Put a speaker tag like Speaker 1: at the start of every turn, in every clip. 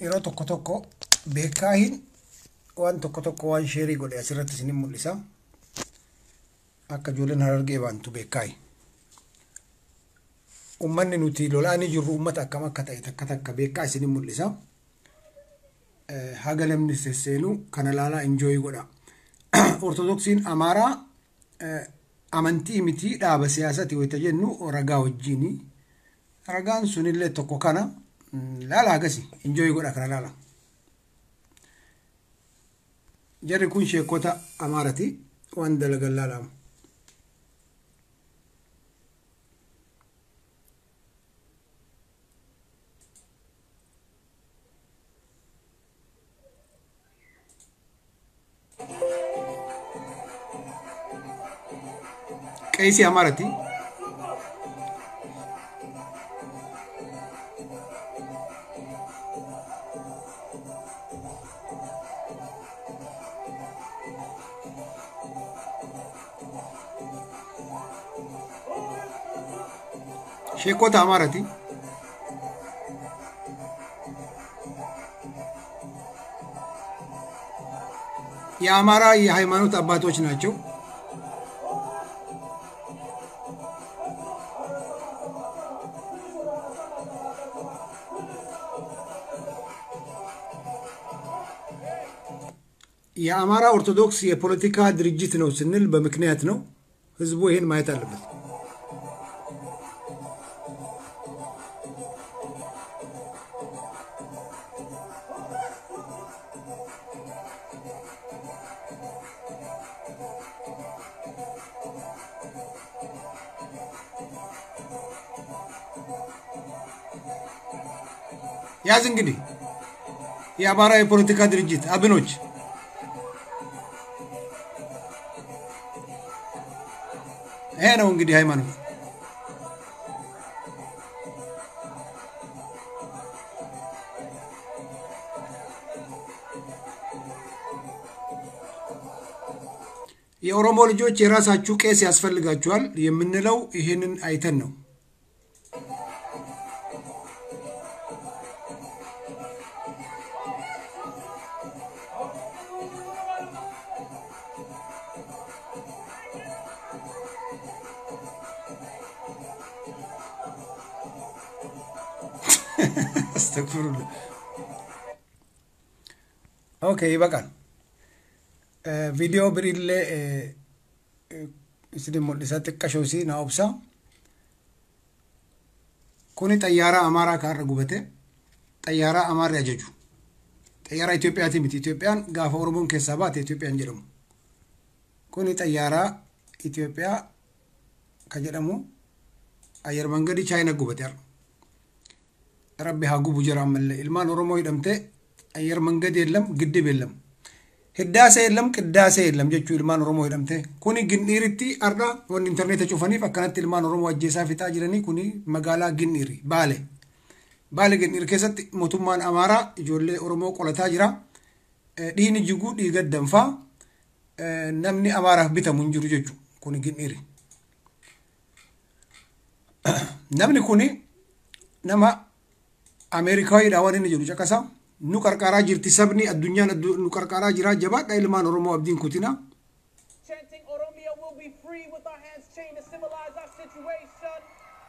Speaker 1: Yeroo tokko tokko beekaahin waan tokko tokko waan sheerii godhe asirratti isin mul'isa. Akka ijoolleen Harargee baantu beekaahi. Uummanni nuti lolaanii jirru uummata akkam akka ta'e takka takka beekaa isin mul'isa. Haga namni sesseenu kana laalaa enjoy godha. Ortodoksiin Amaaraa amantii miti dhaaba siyaasati wayita jennu ragaa wajjini. Ragaan sunillee tokko kana laala agasi enjoy godha kana laala. Jarri kun sheekota Amaarati waan dalagan laalamu. Qeesii Amaarati. Sheekota Amaarati. የአማራ የሃይማኖት አባቶች ናቸው። የአማራ ኦርቶዶክስ የፖለቲካ ድርጅት ነው ስንል በምክንያት ነው። ህዝቡ ይሄን ማየት አለበት። ያዝ እንግዲህ የአማራ የፖለቲካ ድርጅት አብኖች ይሄ ነው እንግዲህ ሃይማኖት። የኦሮሞ ልጆች የራሳችሁ ቄስ ያስፈልጋችኋል የምንለው ይህንን አይተን ነው። አስተግፍሩላህ። Okay ይበቃል። Viidiyoo biriillee isin mul'isa xiqqashoo na obsa. Kuni xayyaara Amaaraa kaarra gubate. Xayyaara Amaarri ajaju. Xayyaara Itoophiyaati miti. Itoophiyaan gaafa Oromoon keessaa baate Itoophiyaan jedhamu. Kuni xayyaara Itoophiyaa ka jedhamu ayyar mangadii Chaayina gubate har'a. Rabbi haa gubu jira ammallee ilmaan Oromoo hidhamte ayyar mangadii የለም ግድብ የለም ህዳሴ የለም ቅዳሴ የለም jechuu ilmaan Oromoo hidhamte. Kuni Gindhiiritti har'a wanni intarneeta cufaniif akkanatti ilmaan Oromoo ajjeesaa fixaa jiranii. Kuni magaalaa Gindhiiri Baale. Baale Gindhiir keessatti mootummaan Amaaraa ijoollee Oromoo qolataa jira. Dhiigni jiguu dhiiga danfaa namni Amaaraaf bitamu hin jiru jechuudha. Kuni Gindhiiri. Namni kuni nama Ameerikaawidha waan inni jedhu caqasa. Nu qarqaaraa jirti sabni addunyaan nu qarqaaraa jira jabaadha ilmaan Oromoo abdiin kutina.
Speaker 2: Chanting Oromia will be free with our hands chained to symbolize our situation.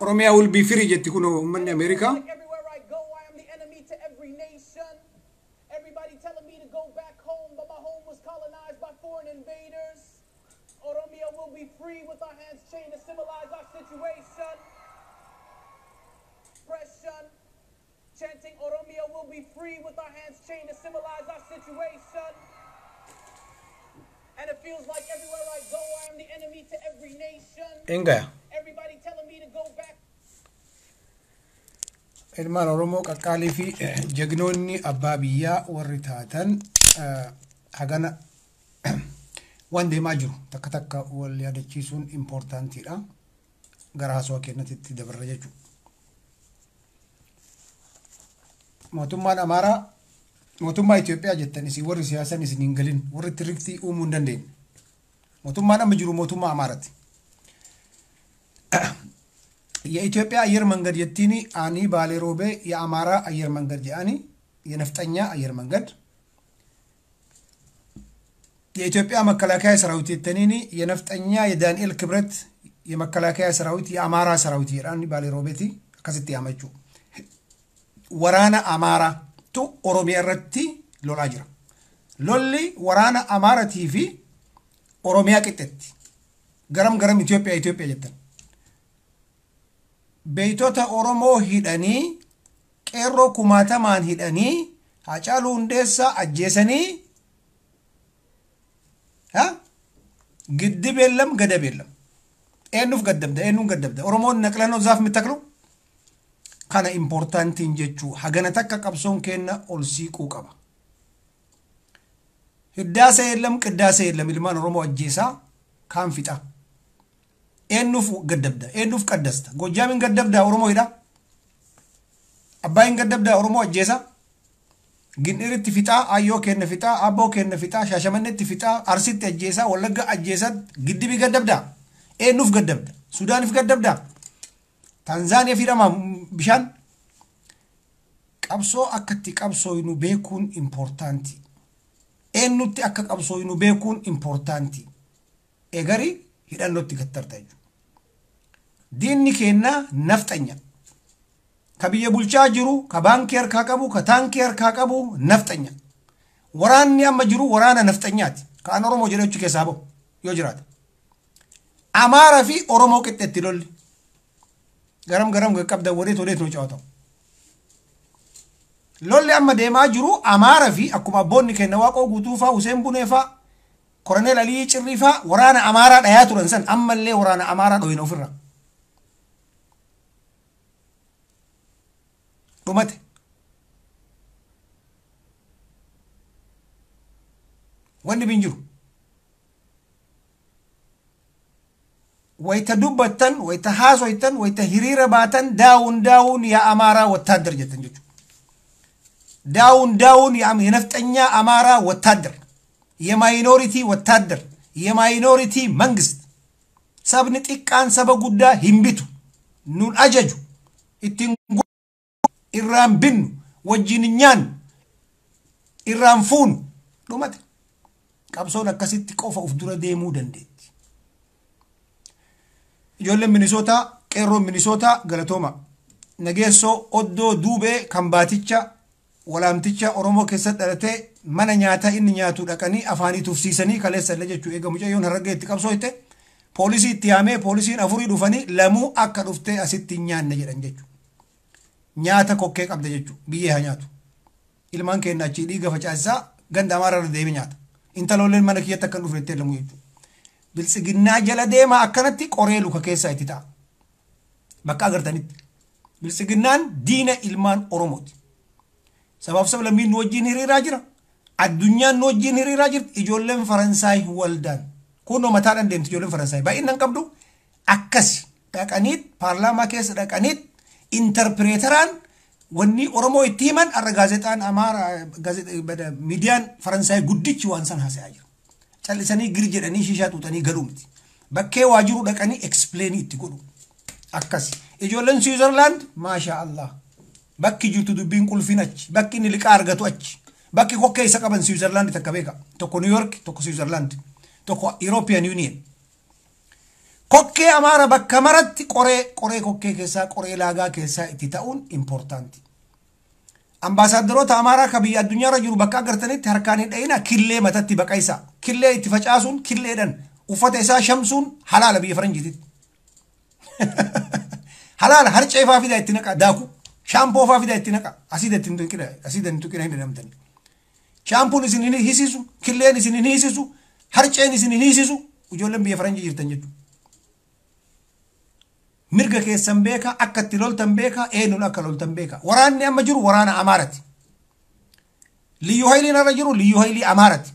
Speaker 1: Oromiyaa will be free jetti kun uummanni Ameerikaa.
Speaker 2: Like everywhere I go, I am the enemy to every nation. Everybody telling me to go back home, but my home was colonized by foreign invaders. Oromia will be free with our hands chained to symbolize our situation. Oppression. Chanting Oromia will be free with our hands chained to symbolize our situation. And it feels like everywhere I go, I am the enemy to every nation.
Speaker 1: Engaya.
Speaker 2: Everybody telling me to go back.
Speaker 1: Ilmaan Oromoo qaqqaalii fi jagnoonni abbaa biyyaa warri taatan hagana waan deemaa jiru takka takka wal yaadachiisuun importantiidha. Gara haasawaa keenyatti dabarra jechuudha. Mootummaan Amaaraa mootummaa Itoophiyaa jettan isin warri siyaasan isin hin galin warri tiriktii uumuu hin dandeenye. Mootummaan amma jiru mootummaa Amaaraati. የኢትዮጵያ አየር መንገድ jettiin ani Baalee Roobee የአማራ አየር መንገድ jedhani የነፍጠኛ አየር መንገድ የኢትዮጵያ መከላከያ ሰራዊት የተኒኒ የነፍጠኛ የዳንኤል ክብረት የመከላከያ ሰራዊት የአማራ ሰራዊት ይራን ባሌ ሮቤቲ akkasitti yaamachuu waraana Amaaraatu Oromiyaa irratti lolaa jira. Lolli waraana Amaaratii fi Oromiyaa qixxeetti. Garam garam Itoophiyaa Itoophiyaa jettan. Beeytota Oromoo hidhanii qeerroo kumaatamaan hidhanii Haacaaluu Hundeessaa ajjeesanii ግድብ የለም ገደብ የለም። eenyuuf gaddabda eenyuun gaddabda Oromoon naqlanoo zaaf mitaklu kana importantiin jechuu hagana takka qabsoon kenna ol siiquu qaba. ህዳሴ የለም ቅዳሴ የለም ilmaan Oromoo ajjeesaa kaan fixa. Eenyuuf gaddabda eenyuuf qaddasta Goojaamin gaddabda Oromoo hidha Abbaayin gaddabda Oromoo ajjeesaa Gindiritti fixaa Ayyoo kenna fixaa Abboo kenna fixaa Shaashamannetti fixaa Arsitti ajjeesaa Wallagga ajjeesaa Giddibii gaddabda eenyuuf gaddabda Sudaaniif gaddabda Tanzaaniyaa fidhama bishaan qabsoo akkatti qabsooynu beekuun importanti. Eenyutti akka qabsooynu beekuun importanti. Egari hidhannootti gattarta jechuudha. Diinni keenna nafxanya. Ka biyya bulchaa jiru, ka baankii harkaa qabu, ka taankii harkaa qabu nafxanya. Waraanni amma jiru waraana nafxanyaati. Kaan Oromoo jedhu jechuu keessaa bahu yoo jiraate. Amaaraa fi Oromoo qixxeetti lolli. Garam garam qabda wadeet wadeet nu caawatamu. Lolli amma deemaa jiru Amaaraa fi akkuma abboonni kenna Waaqoo Guutuu faa Huseen Bunee faa Koroneel Aliyyi Cirrii faa waraana Amaaraa dhayaa turan san ammallee waraana Amaaraa dhohina ofirra. Dhumate. Wanni bin jiru. Wayita dubbattan, wayita haasoytan, wayita hiriira baatan daawun daawun yaa Amaaraa wattaaddar jettan jechuudha. ዳውን ዳውን የነፍጠኛ አማራ ወታደር የማይኖሪቲ ወታደር የማይኖሪቲ መንግስት sabni xiqqaan saba guddaa hin bitu nun ajaju ittiin irraan binnu wajjin hin nyaannu irraan fuunu dhumate. Qabsoon akkasitti qofa of dura deemuu dandeetti. Ijoolleen Minisootaa qeerroon Minisootaa galatooma. Nageessoo Oddoo Duubee kan baaticha walaamticha Oromoo keessatti dhalatee mana nyaataa inni nyaatu dhaqanii afaanii tufsiisanii kaleessa illee jechuu eega mucayyoon harargee itti qabsooyte poolisii itti yaamee poolisiin afurii dhufanii lamuu akka dhuftee asitti hin nyaanne jedhan jechuu. Nyaata kokkee qabda jechuu biyyee haa nyaatu. Ilmaan keenya achii dhiiga facaasisaa ganda Amaaraa irra deemee nyaata. Intalolleen mana kiyyatti akka hin dhufne itti lamuu jechuudha. Biltsiginnaa jala deemaa akkanatti qoree luka keessaa itti ta'a. Bakka agartanitti. Biltsiginnaan diina ilmaan Oromooti. Sabaaf sablammiin nu wajjin hiriiraa jira. Addunyaan nu wajjin hiriiraa jirti. Ijoolleen Faransaay waldaan. Kunoo mataadhaan deemti ijoolleen Faransaay. Baay'inaan qabdu akkasi dhaqaniit paarlaamaa keessa dhaqaniit interpreeteraan wanni Oromoo itti himan har'a gaazexaan Amaaraa miidiyaan Faransaay guddichi waan san haasa'aa jira. Callisanii gir jedhanii shishaa xuuxanii galuu miti. Bakkee waa jiru dhaqanii ekspleenii itti godhu. Akkasi. Ijoolleen Siwiizerlaand maashaa Allah. Bakki jirtu dubbiin qulfiin achi. Bakki inni liqaa argatu achi. Bakki kokkee isa qaban Siwiizerlaand takka beeka. Tokko New York, tokko Siwiizerlaand, tokko European Union. Kokkee Amaara bakka maratti qoree qoree kokkee keessaa qoree laagaa keessaa itti ta'uun importanti. Ambaasaaddaroota Amaaraa ka biyya addunyaarra jiru bakka agartanitti harkaan hin dha'ina killee matatti baqaysa. Killee itti facaasuun killeedhaan uffata isaa shamsuun halaala biyya faranjiititti. Halaala harcee faa fidaa itti naqa daaku. Shaampoo faa fidaa itti naqa. Asiida ittiin tuqina asiida hin tuqina hin dadhamtani. Shaampuun isin hin hisiisu, killeen isin hin hisiisu, harceen isin hin hisiisu, ijoolleen biyya faranjii jirtan jechuudha. Mirga keessan beeka, akka itti loltan beeka, eenyuun akka loltan beeka. Waraanni amma jiru waraana Amaarati. Liyyuu Hayiliin irra jiru Liyyuu Hayilii Amaarati.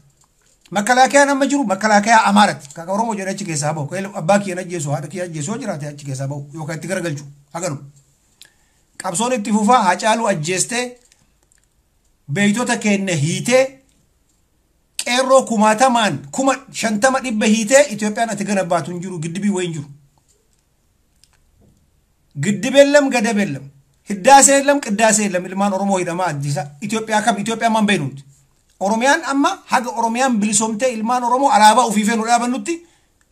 Speaker 1: Makkalaakayaan amma jiru makkalaakayaa Amaarati. Kaka Oromoo jedhe achi keessaa bahu. Abbaa kiyyan ajjeesu, haadha kiyya ajjeesu yoo jiraate achi keessaa bahu yookaan itti garagalchu. Haganuma. Qabsoon itti fufaa Haacaaluu ajjeestee beeytota keenya hiitee qeerroo kumaatamaan 50,000 hiitee Itoophiyaan ati gana baatu hin jiru giddibii wayi hin jiru. ግድብ የለም ገደብ የለም። ህዳሴ የለም ቅዳሴ የለም ilmaan Oromoo hidhamaa addisa Itoophiyaa kam Itoophiyaa maan beeknuti Oromiyaan amma haga Oromiyaan bilisoomtee ilmaan Oromoo alaabaa ofii feenu dhaabannutti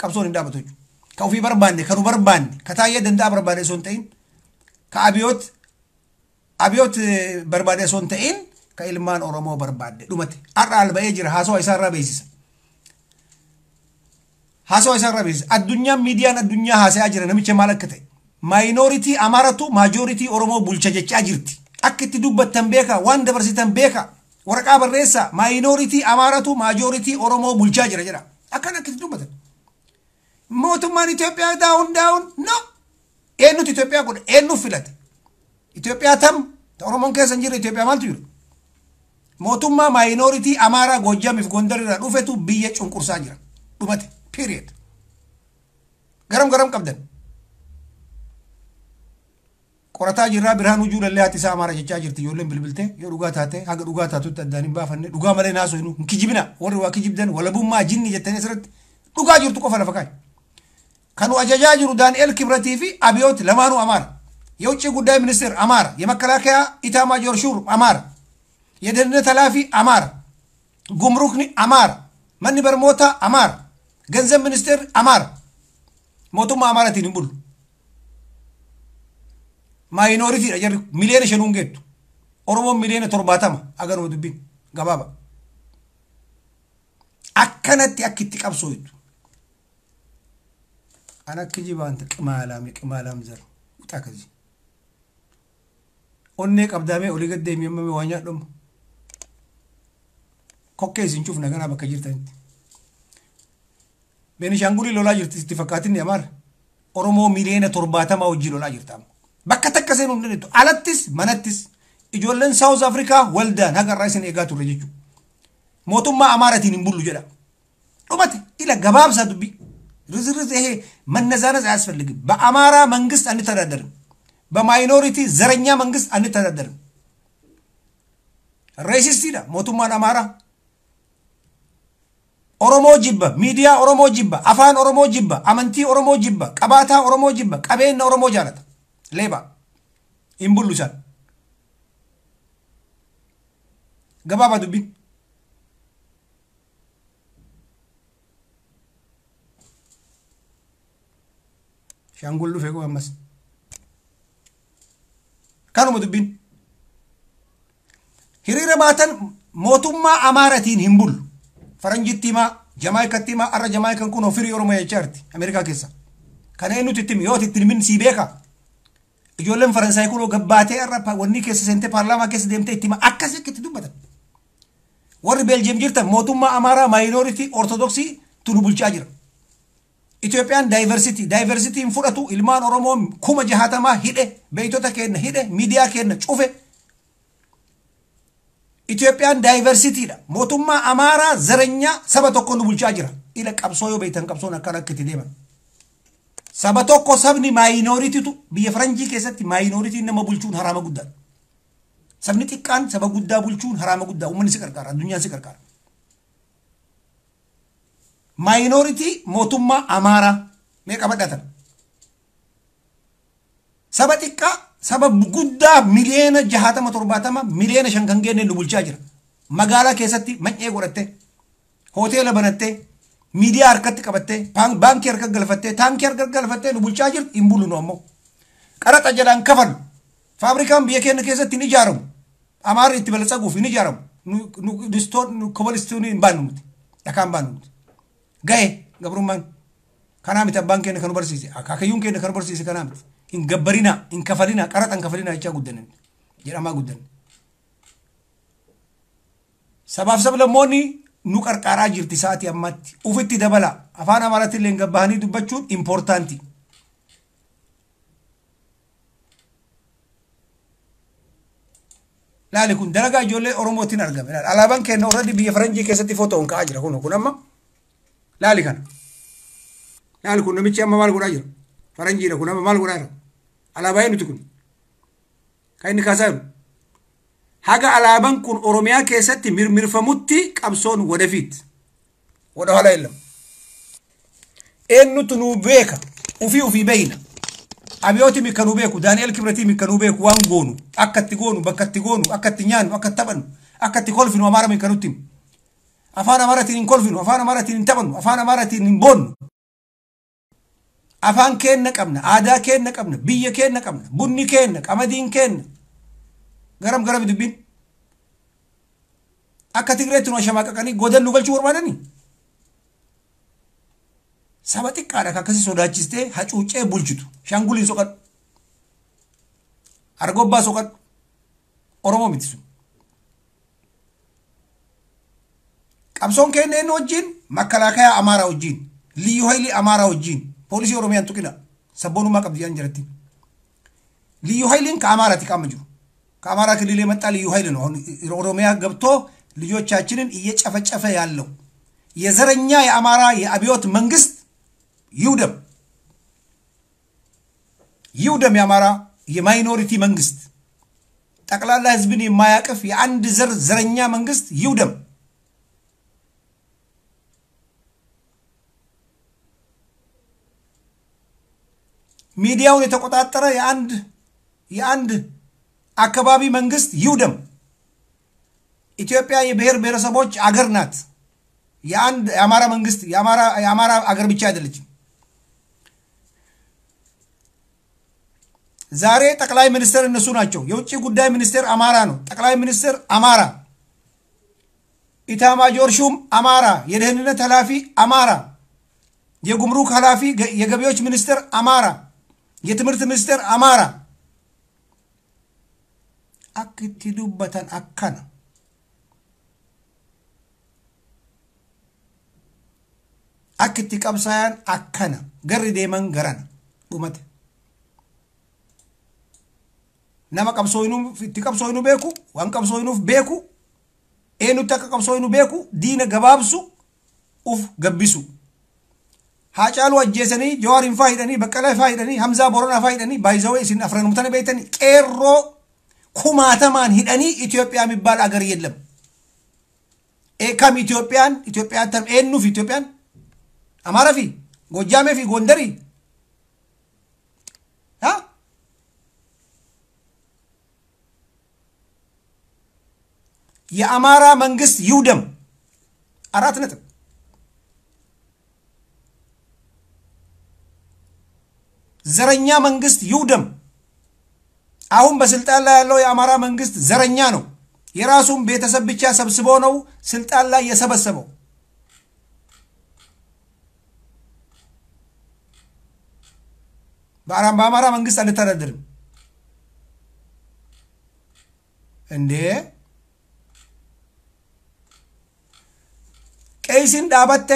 Speaker 1: qabsoon hin dhaabatu jechuudha. Ka ofii barbaanne ka nu barbaanne ka taa'ee danda'a barbaanne osoo hin ta'in ka abiyoot barbaade osoo hin ta'in ka ilmaan Oromoo barbaadde dhumate har'a alba'ee jira haasawaa isaarraa beeksisa. Haasawaa isaarraa beeksisa. Addunyaan miidiyaan addunyaa haasa'aa jira namicha maal akka ta'e. Minority Amaaratu majority Oromoo bulcha jechaa jirti. Akka itti dubbattan beeka waan dabarsitan beeka waraqaa barreessaa minority Amaaratu majority Oromoo bulchaa jira jedha. Akkan akka itti dubbatan. Mootummaan Itoophiyaa down down no. Eenyutu Itoophiyaa godhe eenyu filate. Itoophiyaa tam ta Oromoon keessa hin jirre Itoophiyaa maaltu jiru? Mootummaa minority Amaaraa Goojjamiif Gondar irraa dhufetu biyya cunqursaa jira. Dhumate period. Garam garam qabdan. Qorataa jirraa Birhaanuu Juulallee haati isaa Amaara jechaa jirti ijoolleen bilbiltee yoo dhugaa taate haga dhugaa taatutti addaan hin baafanne dhugaa malee naasoo hin kijibina warri waa kijibdan walabummaa jinni jettanii asirratti dhugaa jirtu qofa lafa kaa'i. Kanu ajajaa jiru Daani'el Kibratii fi Abiyoot lamaanuu Amaara. የውጭ ጉዳይ ሚኒስትር አማራ፣ የመከላከያ ኢታማጆር ሹም አማራ፣ የደህንነት ኃላፊ አማራ፣ ጉምሩክኒ አማራ፣ manni barnootaa አማራ፣ ገንዘብ ሚኒስቴር አማራ። Mootummaa Amaaraatiin hin bulu. Minority dha jarri 5 miliyoona geettu. Oromoon 70 miliyoona agaruma dubbiin gabaaba. Akkanatti akka itti qabsooytu. An akka jibaanta ቅማላም የቅማላም ዘር ውጣ ከዚህ onnee qabdaamee olii gad deemee amma waa nyaadhamu. Kokkee isin cufna ganaa bakka jirtanitti. Beenishaangulii lolaa jirti itti fakkaatinni Amaara. Oromoo 70 miliyoona wajjin lolaa jirta amma. Bakka takka seenuu hin dandeettu. Alattis manattis ijoolleen South Africa waldaan haga irraa isin eegaa turre jechuudha. Mootummaa Amaaratiin hin bullu jedha. Dhumate ila gabaabsaa dubbii. ርዝርዝ ይሄ መነዛነዝ አያስፈልግም። በአማራ መንግስት አንተዳደርም። በ minority ዘረኛ መንግስት አንተዳደርም። Racist iidha mootummaan Amaaraa. Oromoo jibba, miidiyaa Oromoo jibba, afaan Oromoo jibba, amantii Oromoo jibba, qabaataa Oromoo jibba, qabeenya Oromoo jaalata. Leeba hin bullu isaan. Gabaabaa dubbiin. Shaangul dhufee koo ammas. Kanuma dubbiin. Hiriira baatan mootummaa Amaaratiin hin bullu. Faranjitti himaa, Jamaayikatti himaa, arra Jamaayikan kun ofirii Oromoo jechaa jirti Ameerikaa keessa. Kana eenyutu itti himi? Yoo itti himin sii beeka. Ijoolleen Faransaay kun gabbaatee arra wanni keessa seentee paarlaamaa keessa deemtee itti hima akkas akka itti dubbatan. Warri Beeljiyeem jirtan mootummaa Amaaraa minority Ortodoksii tunu bulchaa jira. Itoophiyaan diversity diversity hin fudhatu ilmaan Oromoo 60,000 hidhe beeytota keenya hidhe miidiyaa keenya cufe. Itoophiyaan diversity dha. Mootummaa Amaaraa zaranyaa saba tokko nu bulchaa jira. Ila qabsoo yoo beeytan qabsoon akkana akka itti deeman. Saba tokko sabni minority tu biyya faranjii keessatti minority n nama bulchuun haraama guddaadha. Sabni xiqqaan saba guddaa bulchuun haraama guddaa uummanni si qarqaara addunyaan si qarqaara. Minority mootummaa Amaaraa mee qabadhatan. Saba xiqqaa saba guddaa 60 miliyoona 70 5 miliyoona kan geenne nu bulchaa jira. Magaalaa keessatti manyee godhattee hoteela banattee miidiyaa harkatti qabattee baankii harka galfattee taankii harka galfattee nu bulchaa jirti hin bullu nu ammoo. Qaraxa jalaan kafalu. Faabrikaan biyya keenya keessatti hin ijaaramu. Amaarri itti balatsaguuf hin ijaaramu. Nu cobblestone ii hin baannu nuti. Dhakaa hin baannu nuti. Ga'e gabrummaan. Kanaa miti abbaan keenya kan nu barsiise. Akaakayyuun keenya kan nu barsiise kanaa miti. Hin gabbarinaa, hin kafalinaa, qaraxa hin kafalinaa jechaa guddanne. Jedhamaa guddanne. Sabaaf sablammoonni nu qarqaaraa jirti sa'aatii ammaatti. Ufitti dabala. Afaan Amaaraatti illee gabbahanii dubbachuun important i. Laali kun dalagaa ijoollee Oromootiin argame. Alaabaan keenya already biyya faranjii keessatti footoon ka'aa jira kun amma. Laali kana. Laali kun namichi amma maal godhaa jira? Faranjiidha kun amma maal godhaa jira? Alaabaa eenyuti kun? Kan inni kaasaa jiru. Haga alaabaan kun Oromiyaa keessatti mirmirfamutti qabsoon ወደፊት ወደ ኋላ የለም። Eenyutu nuu beeka? Ufii ufii beeyna. Abiyooti mikkanuu beeku, Daani'el Kibratii mikkanuu beeku waan goonu, akka itti goonu, bakka itti goonu, akka itti nyaannu, akka itti taphannu, akka itti kolfinu Amaara mikkanutti himu. Afaan Amaaraatiin hin kolfinu, afaan Amaaraatiin hin taphannu, afaan Amaaraatiin hin boonnu. Afaan keenna qabna, aadaa keenna qabna, biyya keenna qabna, bunni keenna, qamadiin keenna. Garam garami dubbiin? Akka Tigreetti nu ashamaaqaqanii godan nu galchuu barbaadanii? Saba xiqqaadha kan akkasii sodaachistee hacuuccee bulchitu. Shanguliin soqadhu. Argobbaa soqadhu. Oromoo miti sun. Qabsoon keenya inni wajjin makkalaakayaa Amaaraa wajjin, Liyyuu Haayilii Amaaraa wajjin, poolisii Oromiyaan tuqina sabboonummaa qabdi jaan jiratti. Liyyuu Haayiliin ka Amaaraati qaama jiru. ከአማራ ክልል የመጣ ልዩ ኃይል ነው። አሁን ኦሮሚያ ገብቶ ልጆቻችንን እየጨፈጨፈ ያለው የዘረኛ የአማራ የአብዮት መንግስት ይውደም ይውደም። የአማራ የማይኖሪቲ መንግስት ጠቅላላ ህዝብን የማያቅፍ የአንድ ዘር ዘረኛ መንግስት ይውደም። ሚዲያውን የተቆጣጠረ የአንድ አካባቢ መንግስት ይውደም። ኢትዮጵያ የብሔር ብሔረሰቦች አገር ናት። የአንድ የአማራ መንግስት የአማራ አገር ብቻ አይደለችም። ዛሬ ጠቅላይ ሚኒስትር እነሱ ናቸው። የውጭ ጉዳይ ሚኒስቴር አማራ ነው። ጠቅላይ ሚኒስትር አማራ፣ ኢታማጆር ሹም አማራ፣ የደህንነት ኃላፊ አማራ፣ የጉምሩክ ኃላፊ፣ የገቢዎች ሚኒስቴር አማራ፣ የትምህርት ሚኒስቴር አማራ። Akka itti dubbatan akkana. Akka itti qabsaayan akkana. Garri deeman garana. Dhumate. Nama qabsooyinuuf itti qabsooyinu beeku, waan qabsooyinuuf beeku, eenyutti akka qabsooyinu beeku, diina gabaabsu, uf gabbisu. Haacaaluu ajjeesanii, Jawaariin faa hidhanii, Baqqalaa faa hidhanii, Hamzaa Boronaa faa hidhanii, baay'isawee isin afranumtana beektanii qeerroo kumaatamaan hidhanii ኢትዮጵያ የሚባል አገር የለም። ከም ኢትዮጵያን ኢትዮጵያ eenyuuf ኢትዮጵያን አማራ fi ጎጃሜ fi ጎንደሪ የአማራ መንግስት ይውደም። 4 ነጥብ። ዘረኛ መንግስት ይውደም። አሁን በስልጣን ላይ ያለው የአማራ መንግስት ዘረኛ ነው። የራሱን ቤተሰብ ብቻ ሰብስቦ ነው ስልጣን ላይ የሰበሰበው። በአማራ መንግስት አንተዳደርም እንዴ? ቀይሲን ዳበተ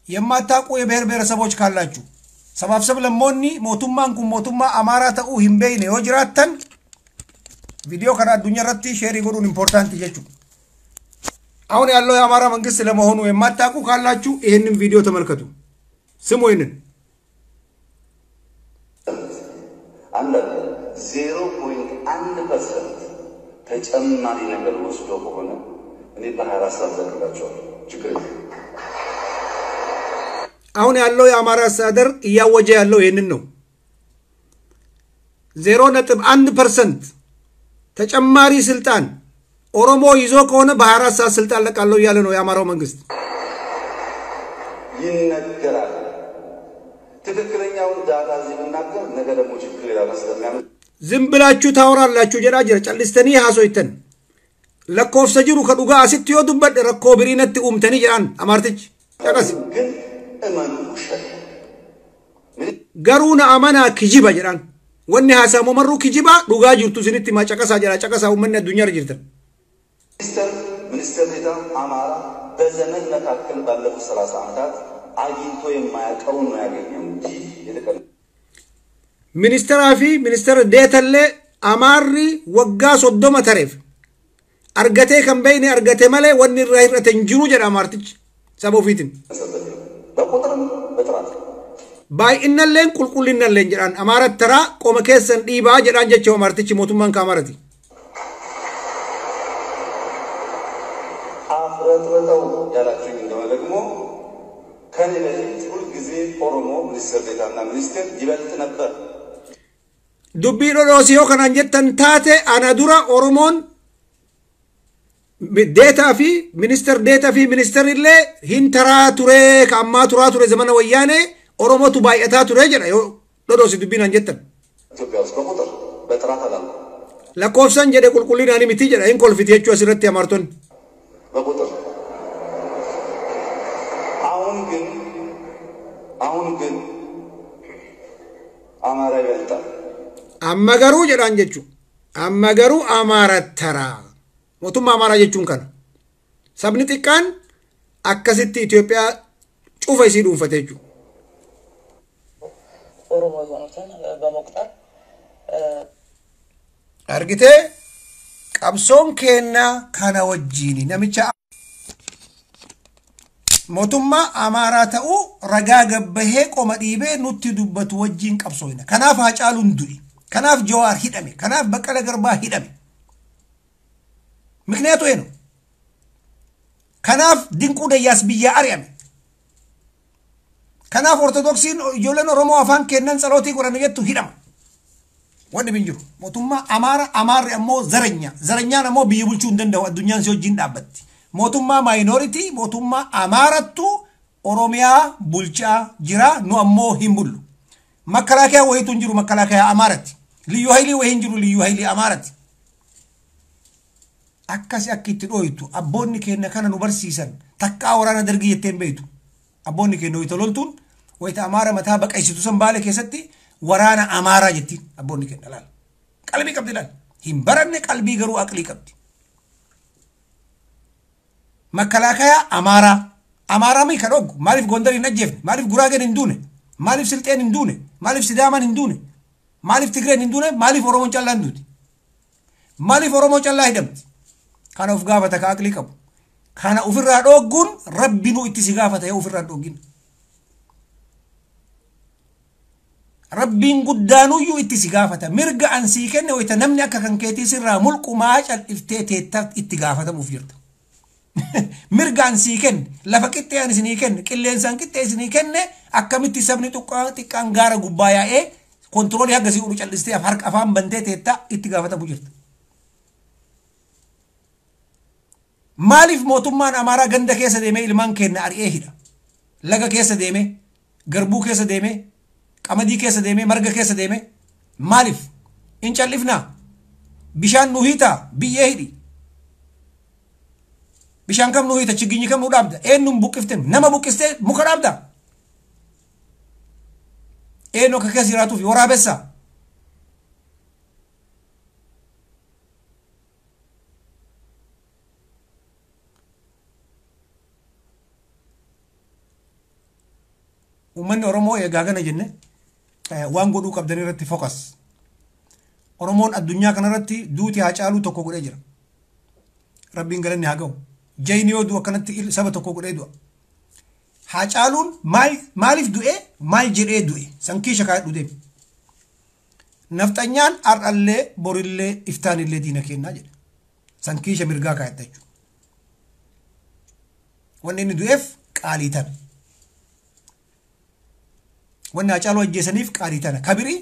Speaker 1: የማታውቁ የብሔር ብሔረሰቦች ካላችሁ ሰባብሰብ ለሞኒ mootummaan kun mootummaa Amaaraa ta'uu hin beekne yoo jiraattan viidiyoo kana addunyaa irratti share godhuun important jechuudha. አሁን ያለው የአማራ መንግስት ለመሆኑ የማታውቁ ካላችሁ ይሄንን ቪዲዮ ተመልከቱ። ስሙ ይሄንን
Speaker 3: አንድ 0.1% ተጨማሪ ነገር ወስዶ ከሆነ እኔ በ24 ሰዓት ዘግባቸዋለሁ። ችግር የለም።
Speaker 1: አሁን ያለው የአማራ አስተዳደር እያወጀ ያለው ይሄንን ነው። 0.1% ተጨማሪ ስልጣን ኦሮሞ ይዞ ከሆነ በ24 ሰዓት ስልጣን ለቃለሁ እያለ ነው የአማራው መንግስት።
Speaker 3: ይነገራል። ትክክለኛውን ዳታ እዚህ ብናገር ነገ ደግሞ ችግር ይላል ስለሚያመጣ
Speaker 1: ዝም ብላችሁ ታወራላችሁ jedhaa jira. Callistanii haasoytan lakkoofsa jiru ka dhugaa asitti yoo dubbadhe rakkoo birii natti uumtanii jedhaan Amaartichi. Caqasi.
Speaker 3: ግን እመኑ ውሸት
Speaker 1: Garuu na amanaa kijiba jedhaan. Wanni haasamu marruu kijibaa dhugaa jirtu isinitti himaa caqasaa jedha. Caqasaa uummanni addunyaarra jirtan.
Speaker 3: ሚኒስትር ዴኤታ አማራ በዘመን መካከል ባለፉት 30 ዓመታት አግኝቶ የማያውቀውን ነው ያገኘው እንጂ የተቀ
Speaker 1: Ministeeraa fi ministeera deetallee Amaarri waggaa 30 tareef argatee kan beekne argate malee wanni irraa hir'ate hin jiru jedha Amaartichi saba ofiitiin.
Speaker 3: በቁጥርም በጥራት
Speaker 1: Baay'inalleen qulqullinalleen jedhaan Amaara taraa qoma keessan dhiibaa jedhaan jecha Amaartichi mootummaan ka Amaarati.
Speaker 3: አቅበጥብጠው ያላችሁኝ እንደሆነ ደግሞ ከኔ በፊት ሁልጊዜ ኦሮሞ ሚኒስትር ዴኤታና ሚኒስትር ይበልጥ ነበር።
Speaker 1: Dubbii dhodhoosii yoo kanaan jettan taate ana dura Oromoon deetaa fi minister deetaa fi ministerillee hin taraa ture ka ammaa turaa ture zamana wayyaanee Oromootu baay'ataa ture jedha yoo dhodhoosi dubbiin aan jettan.
Speaker 3: ኢትዮጵያ ውስጥ በቁጥር በጥራት አላልኩም፣
Speaker 1: Lakkoofsan jedhe qulqullinaan miti jedha hin kolfiti jechuu asirratti amaartonni.
Speaker 3: በቁጥር አሁን ግን አሁን ግን አማራ ይበልጣል።
Speaker 1: Amma garuu jedhaan jechuudha. Amma garuu Amaara taraa. Mootummaa Amaaraa jechuun kana. Sabni xiqqaan akkasitti Itoophiyaa cufa isii dhuunfate jechuudha.
Speaker 4: ኦሮሞ የሆኑትን በመቁጠር
Speaker 1: Argitee qabsoon keenna kana wajjiini namicha mootummaa Amaaraa ta'uu ragaa gabbahee qoma dhiibee nutti dubbatu wajjiin qabsooyna. Kanaaf Haacaaluun du'i. Kanaaf Jawaar hidhame. Kanaaf Baqqala Garbaa hidhame. Mikneetu eenyu? Kanaaf Dinquu Dayyaas biyyaa ari'ame. Kanaaf Ortodoksiin ijoolleen Oromoo afaan kennan tsalootii godhan jettu hidhama. Wanni bin jiru. Mootummaa Amaara Amaarri ammoo zaranya. Zaranyaan ammoo biyya bulchuu hin danda'u addunyaan si wajjin dhaabbatti. Mootummaa maayinooritii mootummaa Amaarattu Oromiyaa bulchaa jira nu ammoo hin bullu. Makkalaakayaa wayiitu hin jiru makkalaakayaa Amaaratti. Liyyuu Haayilii wayii hin jiru Liyyuu Haayilii Amaaratti. Akkasi akka itti dhooytu abboonni keenya kana nu barsiisan takkaa waraana dargii jettee hin beektu. Abboonni keenya wayita loltuun wayita Amaara mataa baqaysitu san baale keessatti waraana Amaaraa jettiin abboonni keenya laala. Qalbii qabdi laala. Hin baranne qalbii garuu aqlii qabdi. Makkalaakayaa Amaaraa. Amaaraa mi kan dhoggu maaliif Gondar hin ajjeefne maaliif Guraageen hin duune maaliif Silxeen hin duune maaliif Sidaamaan hin duune maaliif Tigreen hin duune maaliif Oromoon callaa hin duuti maaliif Oromoo callaa hidhamti. Kana of gaafata ka aqlii qabu. Kana ofirraa dhoogguun rabbi nu itti si gaafata yoo ofirraa dhoggin. Rabbiin guddaanuyyuu itti si gaafata. Mirga an sii kenne wayita namni akka kan keetii sirraa mulqumaa cal'iftee teettaa itti gaafatamuuf jirta. Mirga an sii kenne lafa qixxee an isinii kenne qilleensaan qixxee isinii kenne akkamitti sabni xiqqaan gaara gubbaa yaa'ee kontiroolii haga sii godhu cal'istee harka afaan bantee teettaa itti gaafatamu jirta. Maaliif mootummaan Amaaraa ganda keessa deemee ilmaan keenya ari'ee hidha? Laga keessa deemee, garbuu keessa deemee, qamadii keessa deemee, marga keessa deemee maaliif? Hin callifnaa? Bishaan nu hiitaa? Biyyee hidhi. Bishaan kam nu hiita? Chigginyi kam nu dhaabda? Eenyuun buqqifte? Nama buqqistee muka dhaabda? Eenyu akka keessa jiraatuuf waraabessaa? Uummanni Oromoo eegaa gana jenne waan godhuu qabdan irratti fokas. Oromoon addunyaa kanarratti duuti Haacaaluu tokko godhee jira. Rabbiin galanni haa ga'u. Jayni yoo du'u akkanatti saba tokko godhee du'a. Haacaaluun maaliif du'e maal jedhee du'e sankiisha kaa'ee deema. Nafxanyaan har'allee borillee iftaanillee diina kennaa jedhe. Sankiisha mirgaa kaa'atta jechuudha. Wanni inni du'eef qaalii tana. Wanni Haacaaluu ajjeesaniif qaalii tana. Kabirii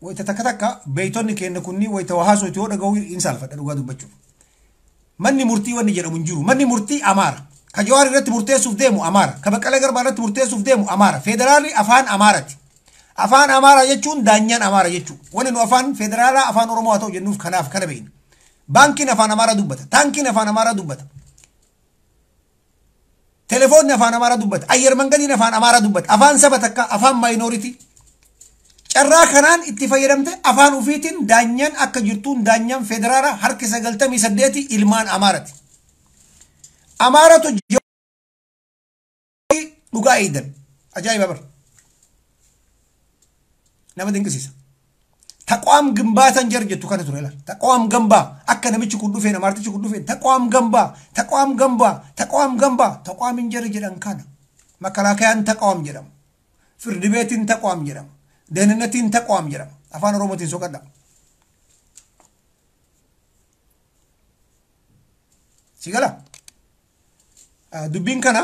Speaker 1: wayita takka takka beeytonni keenya kunni wayita waa haasoo yoo dhaga'u hin saalfadha dhugaa dubbachuuf. Manni murtii wanni jedhamu hin jiru. Manni murtii Amaara. Ka Jawaar irratti murteessuuf deemu Amaara. Ka Baqqalaa Garbaa irratti murteessuuf deemu Amaara. Federaalli afaan Amaarati. Afaan Amaaraa jechuun daanyaan Amaara jechuudha. Wanni nu afaan federaalaa afaan Oromoo haa ta'u jennuuf kanaaf kana beekna. Baankiin afaan Amaaraa dubbata. Taankiin afaan Amaaraa dubbata. Telefoonni afaan Amaaraa dubbata. Ayyer mangadiin afaan Amaaraa dubbata. Afaan saba takka afaan maayinooritii. Carraa kanaan itti fayyadamte afaan ofiitiin daanyaan akka jirtuun daanyaan federaalaa harki 98 ilmaan Amaarati. Amaaratu dhugaa eedan. Ajaa'iba bara. Nama dinqisiisa. Taqwaam gimbaatan jar jettu kana ture laal. Taqwaam gambaa akka namichi kun dhufeen amaartichi kun dhufeen taqwaam gambaa taqwaam gambaa taqwaam gambaa taqwaam hin jarri jedhan kana. Makalaakayaan taqwaam jedhama. Firdi beetiin taqwaam jedhama. Dehninnatiin taqwaam jedhama. Afaan Oromootiin soqadha. Si gala? Dubbiin kana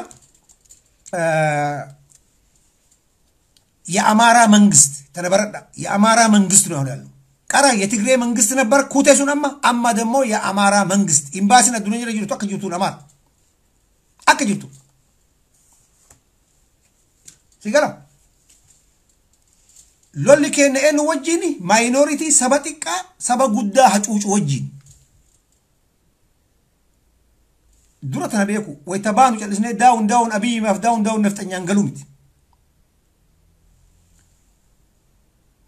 Speaker 1: የአማራ መንግስት ተነበረዳ የአማራ መንግስት ነው ያለው። ቀራ የትግሬ መንግስት ነበር ኩቴሱን አማ ደግሞ የአማራ መንግስት ኤምባሲን አዱኛ ጅርቱ አከጅቱ አማራ አከጅቱ ሲገላ lolli keenya eenyu wajjin minority saba xiqqaa saba guddaa hacuucu wajjin. Dura tana beeku wayita baanu callisnee daawun daawun abiyyimaaf daawun daawun nafxanyaan galuu miti.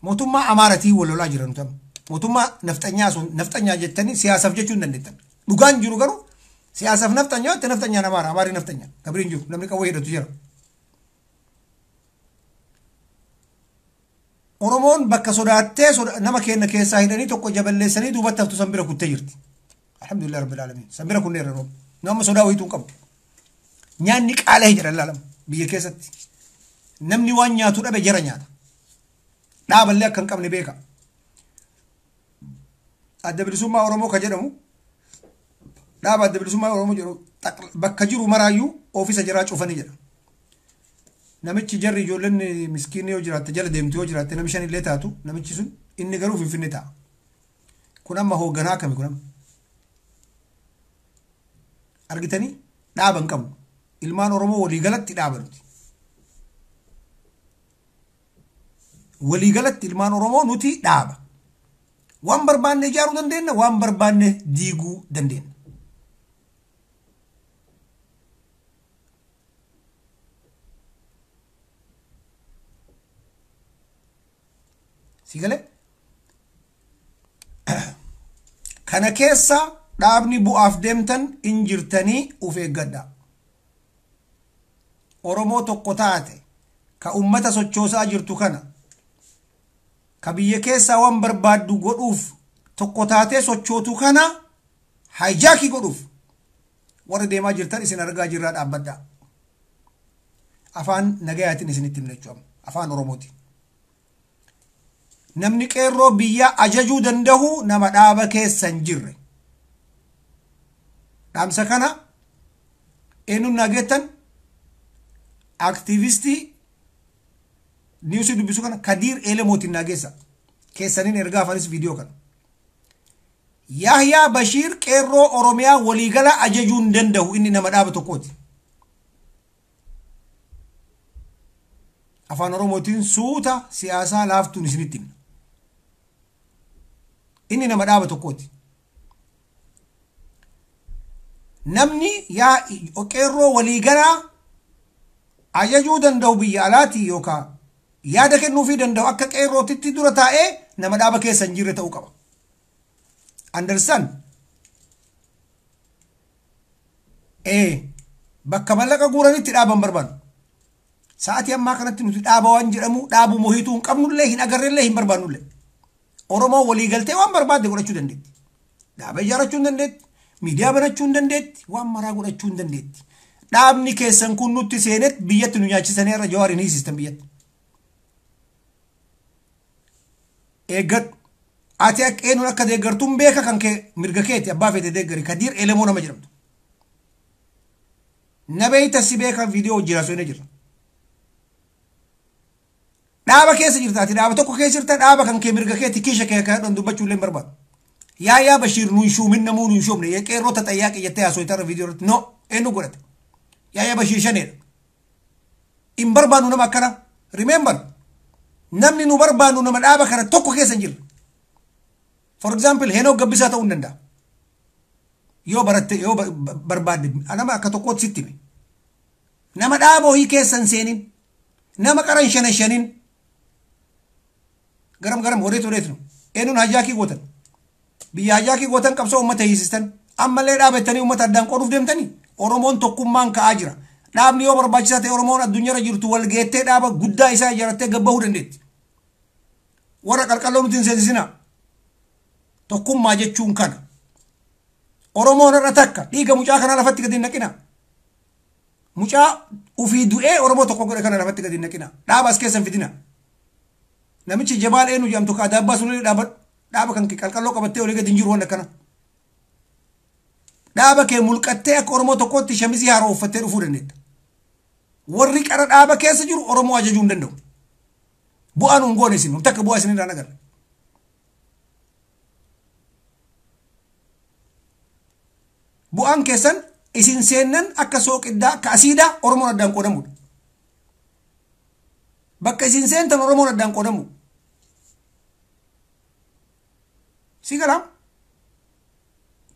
Speaker 1: Mootummaa Amaaratii wal lolaa jiran nuti. Mootummaa nafxanyaa sun nafxanyaa jettanii siyaasaaf jechuu hin dandeettan. Dhugaan jiru garuu siyaasaaf nafxanyaa jette nafxanyaan Amaara Amaarri nafxanyaa gabriin jiru namni qawwee hidhatu jira. Oromoon bakka sodaattee nama keenya keessaa hidhanii tokko jaballeessanii duubatti haftu san bira kuttee jirti. Alhamdulillah rabbil alamin. San bira kunneerra rooba. Nama sodaa wayituu hin qabu. Nyaanni qaala'ee jira laalama biyya keessatti. Namni waan nyaatu dhabe jara nyaata. Dhaaballee akka hin qabne beeka. Adda bilisummaa Oromoo ka jedhamu dhaaba adda bilisummaa Oromoo jedhu bakka jiru maraayyuu oofisa jaraa cufanii jedha. Namichi jarri ijoolleen miskiinni yoo jiraatte jala deemtu yoo jiraatte nami shan illee taatu namichi sun inni garuu Finfinnee ta'a. Kun amma hoogganaa akkami kun amma? Argitanii dhaaba hin qabnu. Ilmaan Oromoo waliigalatti dhaaba nuti. Waliigalatti ilmaan Oromoo nuti dhaaba. Waan barbaanne ijaaruu dandeenya, waan barbaanne diiguu dandeenya. Sigale kana keessa dhaabni bu'aaf deemtan injirtanii uf eeggadha. Oromoo tokko taate ka ummata sochoosaa jirtu kana ka biyya keessaa waan barbaaddu godhuuf tokko taatee sochootu kana haayijaakii godhuuf warra deemaa jirtan isin argaa jirraa dhaabbadha. Afaan nagayaatiin isinitti himna jechuudha. Afaan Oromooti. Namni qeerroo biyya ajajuu danda'u nama dhaaba keessa hin jirre. Dhaamsa kana eenyuun nageettan aktiivistii niwusii dubbisu kana Kadiir Elemootiin nageessa. Keessaniin ergaa afanis viidiyoo kana. Yahyaa Bashiir qeerroo Oromiyaa waliigala ajajuu hin danda'u inni nama dhaaba tokkooti. Afaan Oromootiin suuta siyaasaa laaftuun isinitti himna. Inni nama dhaaba tokkooti. Namni yaa qeerroo waliigalaa ajajuu danda'u biyya alaatii yookaan yaada kennuufii danda'u akka qeerrootitti dura taa'ee nama dhaaba keessa hin jirre ta'uu qaba. Understand? Bakka mallaqa guuranitti dhaaban barbaadu. Sa'aatii ammaa kanatti nuti dhaaba waan jedhamu dhaabu mohiituu hin qabnullee hin agarrellee hin barbaannullee. Oromoo waliigaltee waan barbaadde godhachuu dandeetti. Dhaaba ijaarrachuu hin dandeetti. Miidiyaa banachuu hin dandeetti. Waan maraa godhachuu hin dandeetti. Dhaabni keessan kun nutti seenet biyyatti nu nyaachisanii irra Jawaar hin hiisistan biyyatti. Eeggadhu. Ati akka eenyuun akka deeggartuun beeka kan kee mirga keeti abbaa feete deeggari Kadiir Elemoo nama jedhamtu. Nabeeyta si beeka viidiyoo hojii seenee jira. Dhaaba keessa jirta ati dhaaba tokko keessa jirta dhaaba kan kee mirga keeti kiisha kee akka hadhan dubbachuu illee hin barbaadu. Yahyaa Bashiir nuun shuumin namuu nuun shuumne qeerroo taxayyaa qiyyattee haasoo itti viidiyoo irratti no eenyu godhate. Yahyaa Bashiir shaneedha. Hin barbaannu nama akkana. Remember namni nu barbaannu nama dhaaba kana tokko keessa hin jirre. For example Henook Gabbisaa ta'uu hin danda'a. Yoo baratte yoo barbaadde nama akka tokkootti sitti hime. Nama dhaaba ho'ii keessa hin seenin. Nama qaran shana shanin. Garam garam odeetu odeetu. Eenyuun hajaakii gootan. Biyya hajaakii gootan qabsoo uummata hiisistan. Ammallee dhaabattanii uummata addaan qooduuf deemtanii. Oromoon tokkummaan ka'aa jira. Dhaabni yoo barbaachisaa ta'e Oromoon addunyaarra jirtu wal geettee dhaaba guddaa isaa ijaarrattee gabbahuu dandeetti. Warra qalqalloo nuti hin seensisinaa. Tokkummaa jechuun kana. Oromoon irra takka dhiiga mucaa kanaa lafatti gadi hin naqina. Mucaa ufii du'ee Oromoo tokko godhe kana lafatti gadi hin naqina. Dhaaba as keessa hin fidina. Namichi Jabaal eenyu jedhamtu ka adaabbaa sunillee dhaaba kan qalqalloo qabattee olii gadi hin jiru waan akkana. Dhaaba kee mulqattee akka Oromoo tokkootti shamizii haaraa uffattee dhufuu dandeetta. Warri qara dhaaba keessa jiru Oromoo ajajuu hin danda'u. Bu'aan hin goone isin takka bu'aa isin irraa agarra. Bu'aan keessan isin seennan akka sooqiddaa akka asiidaa Oromoon addaan qoodamudha. Bakka isin seentan Oromoon addaan qoodamu. Si galaam?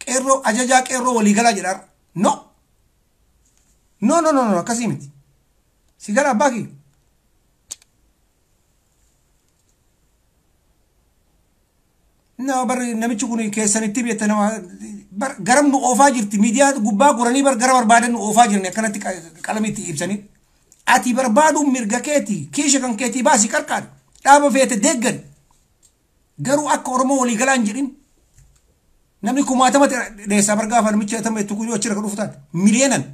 Speaker 1: Qeerroo ajajaa qeerroo waliigalaa jedhaa. No. No no no no akkasii miti. Si gala abbaa kiyya. No barri namichi kun keessanitti beekta nama garam nu oofaa jirti miidiyaa gubbaa goranii bar gara barbaadan nu oofaa jirani akkanatti qalamitti ibsanii. Ati barbaaduun mirga keeti kiisha kan keetii baasii qarqaadha dhaaba feete deeggari garuu akka Oromoo waliigalaa hin jedhin namni kumaatamatti dheessaa bar gaafa namichi atama itti kun achirra dhufu taate miliyeenan.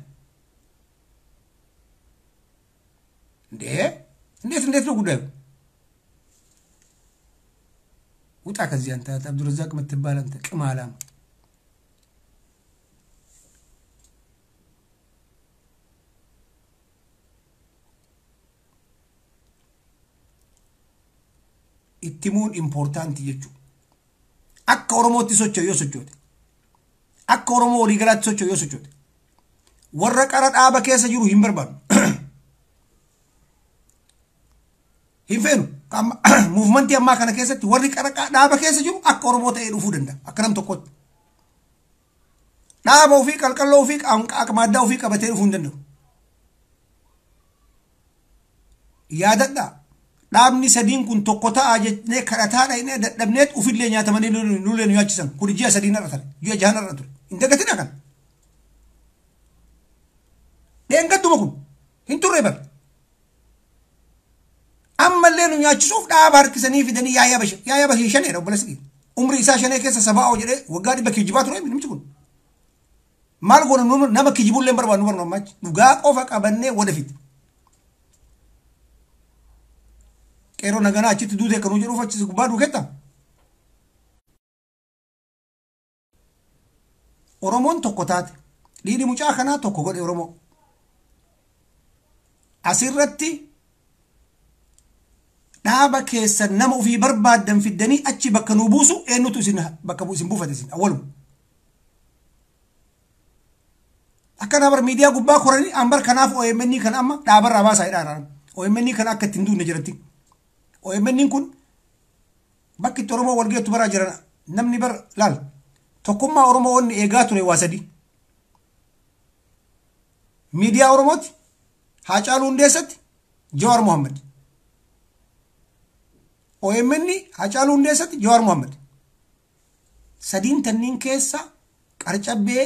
Speaker 1: እንዴት እንዴት ነው ጉዳዩ? ውጣ ከዚህ አንተ አብዱረዛቅ የምትባል አንተ ቅማላም። Ittimuun important jechuudha. Akka Oromootti socho'u yoo sochoote, akka Oromoo waliigalaatti socho'u yoo sochoote, warra qara dhaaba keessa jiru hin barbaadu. Hin feenu. Muuvimentii ammaa kana keessatti warri qara dhaaba keessa jiru akka Oromoo ta'ee dhufuu danda'a. Akka nam tokkootti. Dhaaba ofii qalqalloo ofii maaddaa ofii qabatee dhufuu hin danda'u. Yaadadhaa. Dhaabni sadiin kun tokko ta'a jennee kadhataa dhaqnee dadhabneet ofillee nyaatamanii nullee nu nyaachisan. Kun ji'a sadiin irra ture. Ji'a jahan irra ture. Hin dagatinaa kana. Dheengadduma kun hin turre bara. Ammallee nu nyaachisuuf dhaaba harkisanii fidanii yaaya bashee shaneedha obboleessi kiyya. Umrii isaa shanee keessa sabaa'oo jedhee waggaa 100 kijibaa ture namichi kun. Maal goona nu nama kijibullee hin barbaadnu barnu ammachi. Dhugaa qofa qabannee wadafit. Qeerroo naganaa achitti duutee kan nu jedhuuf achis gubbaa duuketta. Oromoon tokko taate dhiirri mucaa kanaa tokko godhe Oromoo. Asirratti dhaaba keessa nama ofii barbaaddan fiddanii achi bakka nu buusu eenyutu isin bakka isin buufate isin awwalu. Akkana bar miidiyaa gubbaa koranii an bar kanaaf OMN kan amma dhaabarraa baasaa jedhaa OMN kan akka ittiin duunne jiratti. OMN kun bakki itti Oromoo walgeettu baraa jiran namni bar laal tokkummaa Oromoo onni eegaa ture waa sadi. Miidiyaa Oromooti Haacaaluu Hundeessatti Jawaar Mohaammed. OMN Haacaaluu Hundeessatti Jawaar Mohaammed. Sadiin tanniin keessa qarcabbee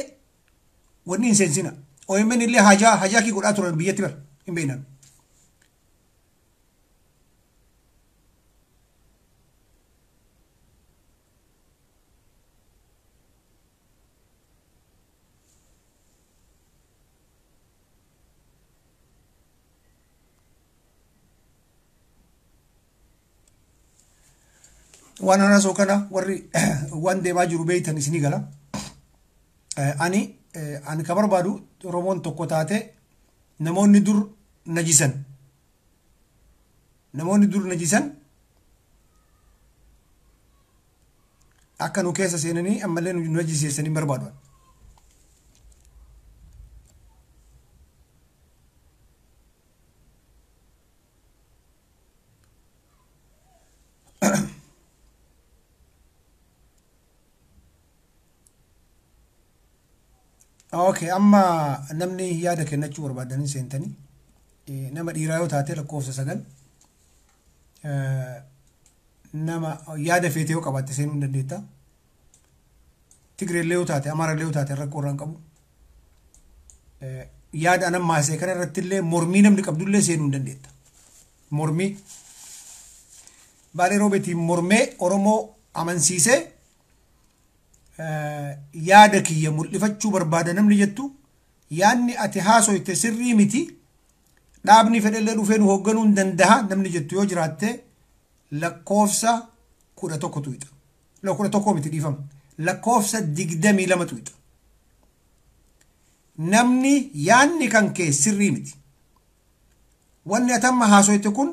Speaker 1: wanni hin seensina. OMN illee hajaa kii godhaa turan biyyatti bar hin beeknan. Waan haasoo kana warri waan deemaa jiru beeytan isinii gala. Ani ka barbaadu Oromoon tokko taate namoonni dur najisan. Namoonni dur najisan akka nu keessa seenanii ammallee nu najisiisanii barbaadu. Okay, amma namni yaada kennachuu barbaadanii seentanii nama dhiiraa yoo taate lakkoofsa 9 nama yaada feete yoo qabaatte seenuu hin dandeetta. Tigreellee yoo taate Amaarallee yoo taate rakkoo irraa hin qabu. Yaada anan maasee kana irratti illee mormii namni qabdullee seenuu hin dandeetta. Mormii Baalee Roobeetiin mormee Oromoo amansiisee yaada kiyya mul'ifachuu barbaada namni jettu yaadni ati haasoyte sirrii miti dhaabni fedhellee dhufee nu hoogganuu hin danda'a namni jettu yoo jiraatte lakkoofsa 11 tuqxa. 11 miti dhiifama. Lakkoofsa 22 tuqxa. Namni yaanni kan kee sirrii miti. Wanni ati amma haasoyte kun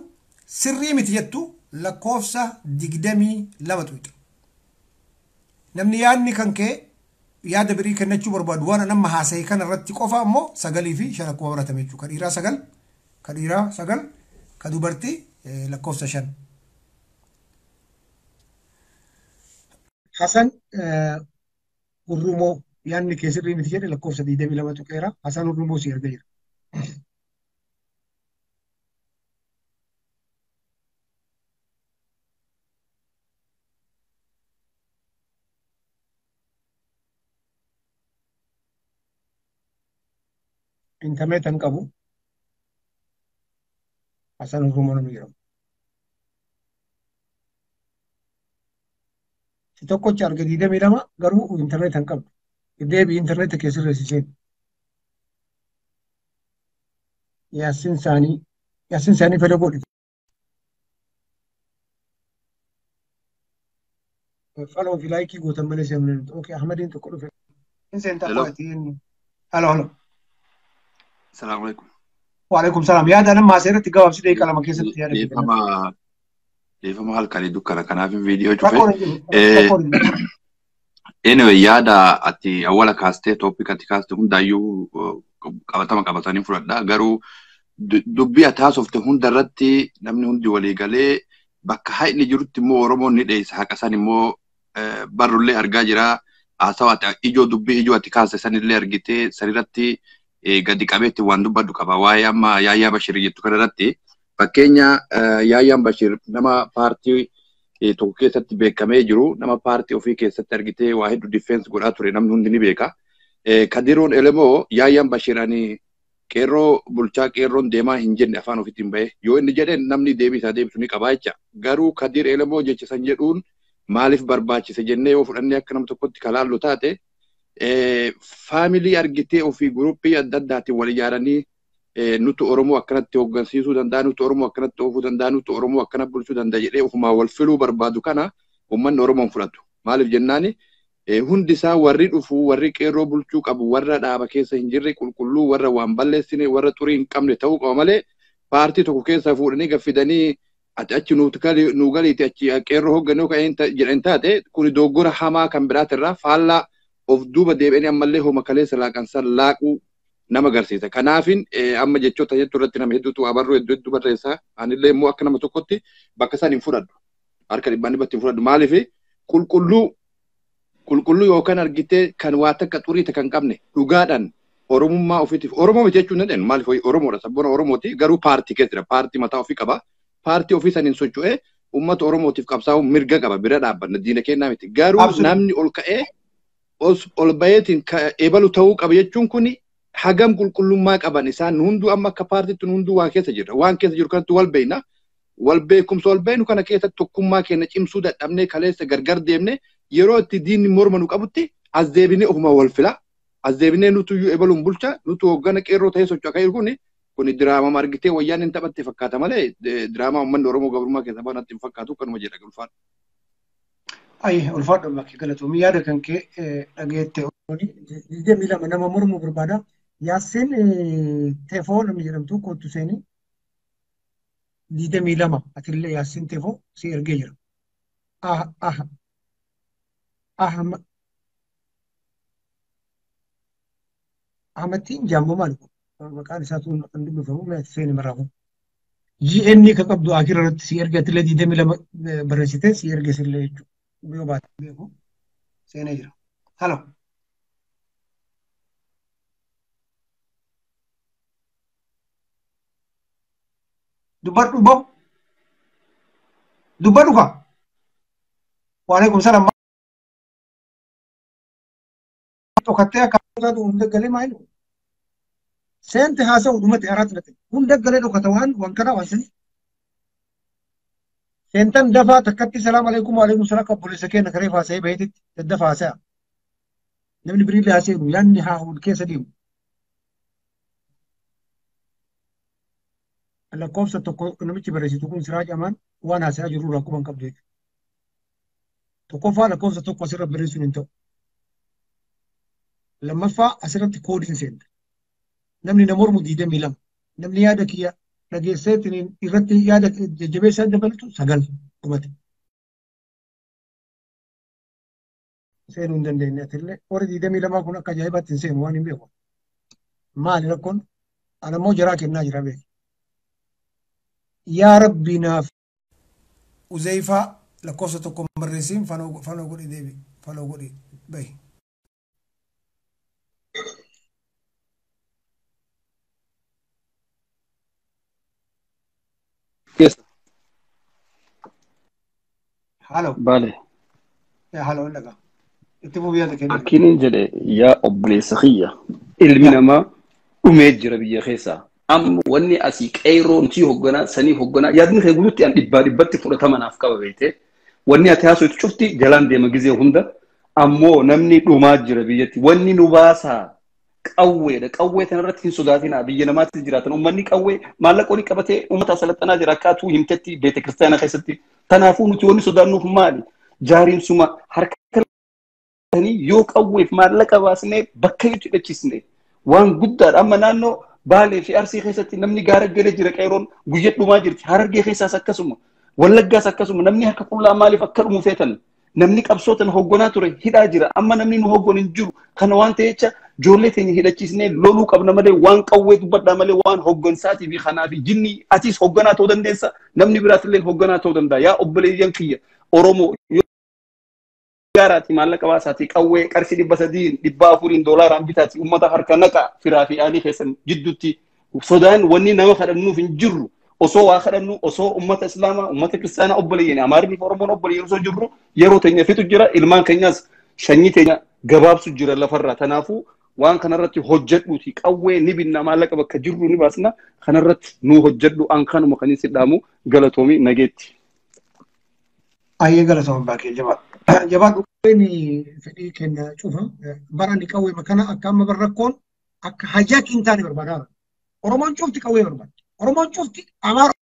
Speaker 1: sirrii miti jettu lakkoofsa 22 tuqxa. Namni yaadni kan kee yaada birii kennachuu barbaadu waan an amma haasaye kana irratti qofa ammoo 9 fi 5 akkuma baratame jechuudha. Ka dhiiraa 9, ka dhiiraa 9, ka dubartii lakkoofsa 5. Hasan Hurrumoo yaadni kee sirrii miti jedhe lakkoofsa 22 tuqeera. Hasan Hurrumoo si arga jira. Internet hin qabu. Hasan Hurrumoo namni jedhamu. Si tokkochi arge 22 garuu internet hin qabdu. Deebii internet kee sirreessiseen. Yaassin isaanii yaassin isaanii fedha godhi. Follow fi like gootan malee seenuu danda'u. Okay, Ahmadiin tokko dhufe. Hin seentaa
Speaker 5: Hello.
Speaker 1: qo'ati inni. Halo halo.
Speaker 5: Assalamu alaikum.
Speaker 1: Waalaikum salaam. Yaada nama asirratti gabaabsi daqiiqaa 2 keessatti yaada kee kenna.
Speaker 5: Dhiifama dhiifama halkanii dukkana kanaaf viidiyoo cufe.
Speaker 1: Rakkoon hin jiru. Rakkoon hin jiru.
Speaker 5: Anyway, yaada ati awwala kaastee topic ati kaaste hundaayyuu qabatama qabatanii fudhadha. Garuu dubbii ati haasofte hunda irratti namni hundi walii galee bakka haqni jirutti immoo Oromoon ni dheessa. Haqa san immoo barrullee argaa jira. Haasawa ati ijoo dubbii ijoo ati kaaste sanillee argitee sanirratti gadi qabeetti waan dubbadhu qaba. Waa'ee amma Yaayyaa Bashir jettu kanarratti fakkeenya Yaayyaan Bashir nama paartii tokko keessatti beekamee jiru nama paartii ofii keessatti argitee waa hedduu difeensi godhaa ture namni hundi ni beeka. Kadiroon Elemoo Yaayyaan Bashir ani qeerroo bulchaa qeerroon deemaa hin jenne afaan ofiitiin bahe yoo inni jedhe namni deebii isaa deebisu ni qaba jecha. Garuu Kadir Elemoo jecha san jedhuun maaliif barbaachise jennee yoo fudhannee akka nama tokkotti kalaallu taate faamilii argitee ofii guruppii adda addaatiin wal ijaaranii nuti Oromoo akkanatti hooggansiisuu danda'a, nuti Oromoo akkanatti oofuu danda'a, nuti Oromoo akkana bulchuu danda'a jedhee ofumaa wal filuu barbaadu kana uummanni Oromoon fudhatu. Maaliif jennaani hundi isaa warri dhufu warri qeerroo bulchuu qabu warra dhaaba keessa hin jirre qulqulluu warra waan balleessine warra xurii hin qabne ta'uu qaba malee paartii tokko keessaa fuudhanii gaffidanii ati achi nu galiiti achi qeerroo hoogganuu kan jedhan taate kuni dogoggora hamaa kan biraatirraa faallaa of duuba deebi'anii ammallee homa kaleessa laaqansan laaquu nama agarsiisa. Kanaafin amma jechoota jettu irratti nama hedduutu abarruu hedduu hedduu barreessa. Anillee immoo akka nama tokkotti bakka isaan hin fudhadhu. Harka dhibbaan dhibbatti hin fudhadhu. Maaliif qulqulluu qulqulluu yookaan argitee kan waa takka xurii takka hin qabne dhugaadhaan Oromummaa ofiitiif Oromoo miti jechuun dandeenyu. Maaliif Oromoodha sabboona Oromooti garuu paartii keessa jira. Paartii mataa ofii qaba. Paartii ofii saniin socho'ee uummata Oromootiif qabsaa'uu mirga qaba. Bira dhaabbanna diina kennaa miti. Garuu namni ol ka'ee ol baheetiin eebalu ta'uu qaba jechuun kuni hagam qulqullummaa qaban isaan hunduu amma akka paartiitti hunduu waan keessa jirra. Waan keessa jiru kanatti wal beekna. Wal beekumsa wal beeknu kana keessatti tokkummaa keenya cimsuu dadhabnee kaleessa gargar deemne yeroo itti diinni morma nu qabutti as deebinee ofuma wal fila. As deebinee nutu iyyuu ebaluun bulcha nutu hoggana qeerroo ta'ee socho'a kan jiru kuni kuni diraamaa argitee wayyaan hin taphatte fakkaata malee diraamaa uummanni Oromoo gabrummaa keessa bahu natti hin fakkaatu kanuma jedha ulfaadha.
Speaker 1: Ayi ulfaadha bakkee galatoomii yaada kan kee dhageette 22 nama mormuu barbaada. Yaassin Tefoo namni jedhamtu kottu seenii 22 atillee Yaassin Tefoo si ergee jira. Ah ah Ahmadtiin jaammoo maali kun? Maqaan isaa tun kan dubbifamu mee seeni maraafu. GN ka qabdu akira irratti si erge atillee 22 barreessitee si erge sillee jechuudha. Yoo baate beeku seenee jira. Halo. Dubbadhu bo. Dubbadhu ka. Waalaikum salaam. Dhokattee akka taatu hunda galee maal? Seente haasa'u dhumate haraatti nate. Hunda galee dhokata waan waan kana waan sani. Seentan dafaa takkatti salaam alaikum waalaikum salaam kan obboleessa keenya karee haasa'ee baheetitti daddafa haasa'a. Namni biriillee haasa'e yaadni haa ol keessa deemu. Lakkoofsa tokko namichi barreessitu kun Siraaj Amaan waan haasa'aa jiru irraa quba hin qabdu jechuudha. Tokkoffaa lakkoofsa tokko asirra barreessuun hin ta'u. Lammaffaa asirratti koodiin seenta. Namni na mormu 22. Namni yaada kiyya dhageesseetiin irratti yaada jajjabeessaa dabalatu 9 dhumate. Seenuu hin dandeenye atillee. Warri 22 kun akka ajaa'ibaatti hin seenu waan hin beeku. Maali rakkoon? Ana immoo jaraa kennaa jira beeku. Yaa Rabbi naaf. Uzeyfaa lakkoofsa 1 barreessiin fanoo godhi deebi. Fanoo godhi bahi.
Speaker 6: Yes.
Speaker 1: Halo.
Speaker 6: Bale.
Speaker 1: Halo dhagaa. Itti fufii yaada kennu.
Speaker 6: Akkiniin jedhe yaa obboleessa kiyya ilmi namaa dhumee jira biyya keessaa. Amma wanni asii qeerroo nuti hoogganaa sanii hoogganaa yaadni kee guututti an dhibbaa dhibbatti fudhatama naaf qaba beekte. Wanni ati haasoftu cufti jalaan deema gizee hunda ammoo namni dhumaa jira biyyatti. Wanni nu baasaa qawweedha. Qawwee tanarratti hin sodaatinaa biyya namaatti jiraatan. Uummanni qawwee maallaqa olii qabatee uummata salaxanaa jira akka atuu himtetti beete kiristaanaa keessatti. Kanaafuu nuti wanni sodaannuuf maali? Jaariinsuma harka yoo qawweef maallaqa baasnee bakka itti hidhachisne waan guddaadha. Amma naannoo Baalee fi Arsii keessatti namni gaara galee jira qeeroon guyya dhumaa jirti. Harargee keessaas akkasuma. Wallaggaas akkasuma namni harka qullaa maaliif akka dhumu feetan? Namni qabsootan hoogganaa ture hidhaa jira. Amma namni nu hooggan hin jiru. Kana waan ta'echa ijoollee teenya hidhachiisnee loluu qabna malee waan qawwee dubbadhaa malee waan hooggansaatii fi kanaa fi jinni atis hoogganaa ta'uu dandeessa. Namni biraatillee hoogganaa ta'uu danda'a. Yaa obboleeyyan kiyya Oromoo gaaraati maallaqa baasaatii qawwee qarshii 300 400 doolaaraan bitaati uummata harka naqa firaa fi aalii keessan jidduutti sodaan wanni nama kadhannuuf hin jirru. Osoo waa kadhannu osoo uummata islaamaa uummata kiristaanaa obboleeyyan amaarri fi oromoon obboleeyyan osoo jirru yeroo teenya fitu jira ilmaan keenyas sanyii teenya gabaabsu jira lafarraa. Kanaafuu waan kanarratti hojjedhuuti qawwee ni binna maallaqa bakka jirru ni baasna kanarratti nu hojjedhu an kanuma kan isin dhaamu galatoomii nageetti.
Speaker 1: Ayyee galatoomii baakee jabaadhu. Jabaadhu qawween fedhii kenna cufa bara ni qawwee kana akka amma barrakkoon akka hajaa hin taane barbaadaa. Oromoon cufti qawwee barbaada. Oromoon cufti Amaara.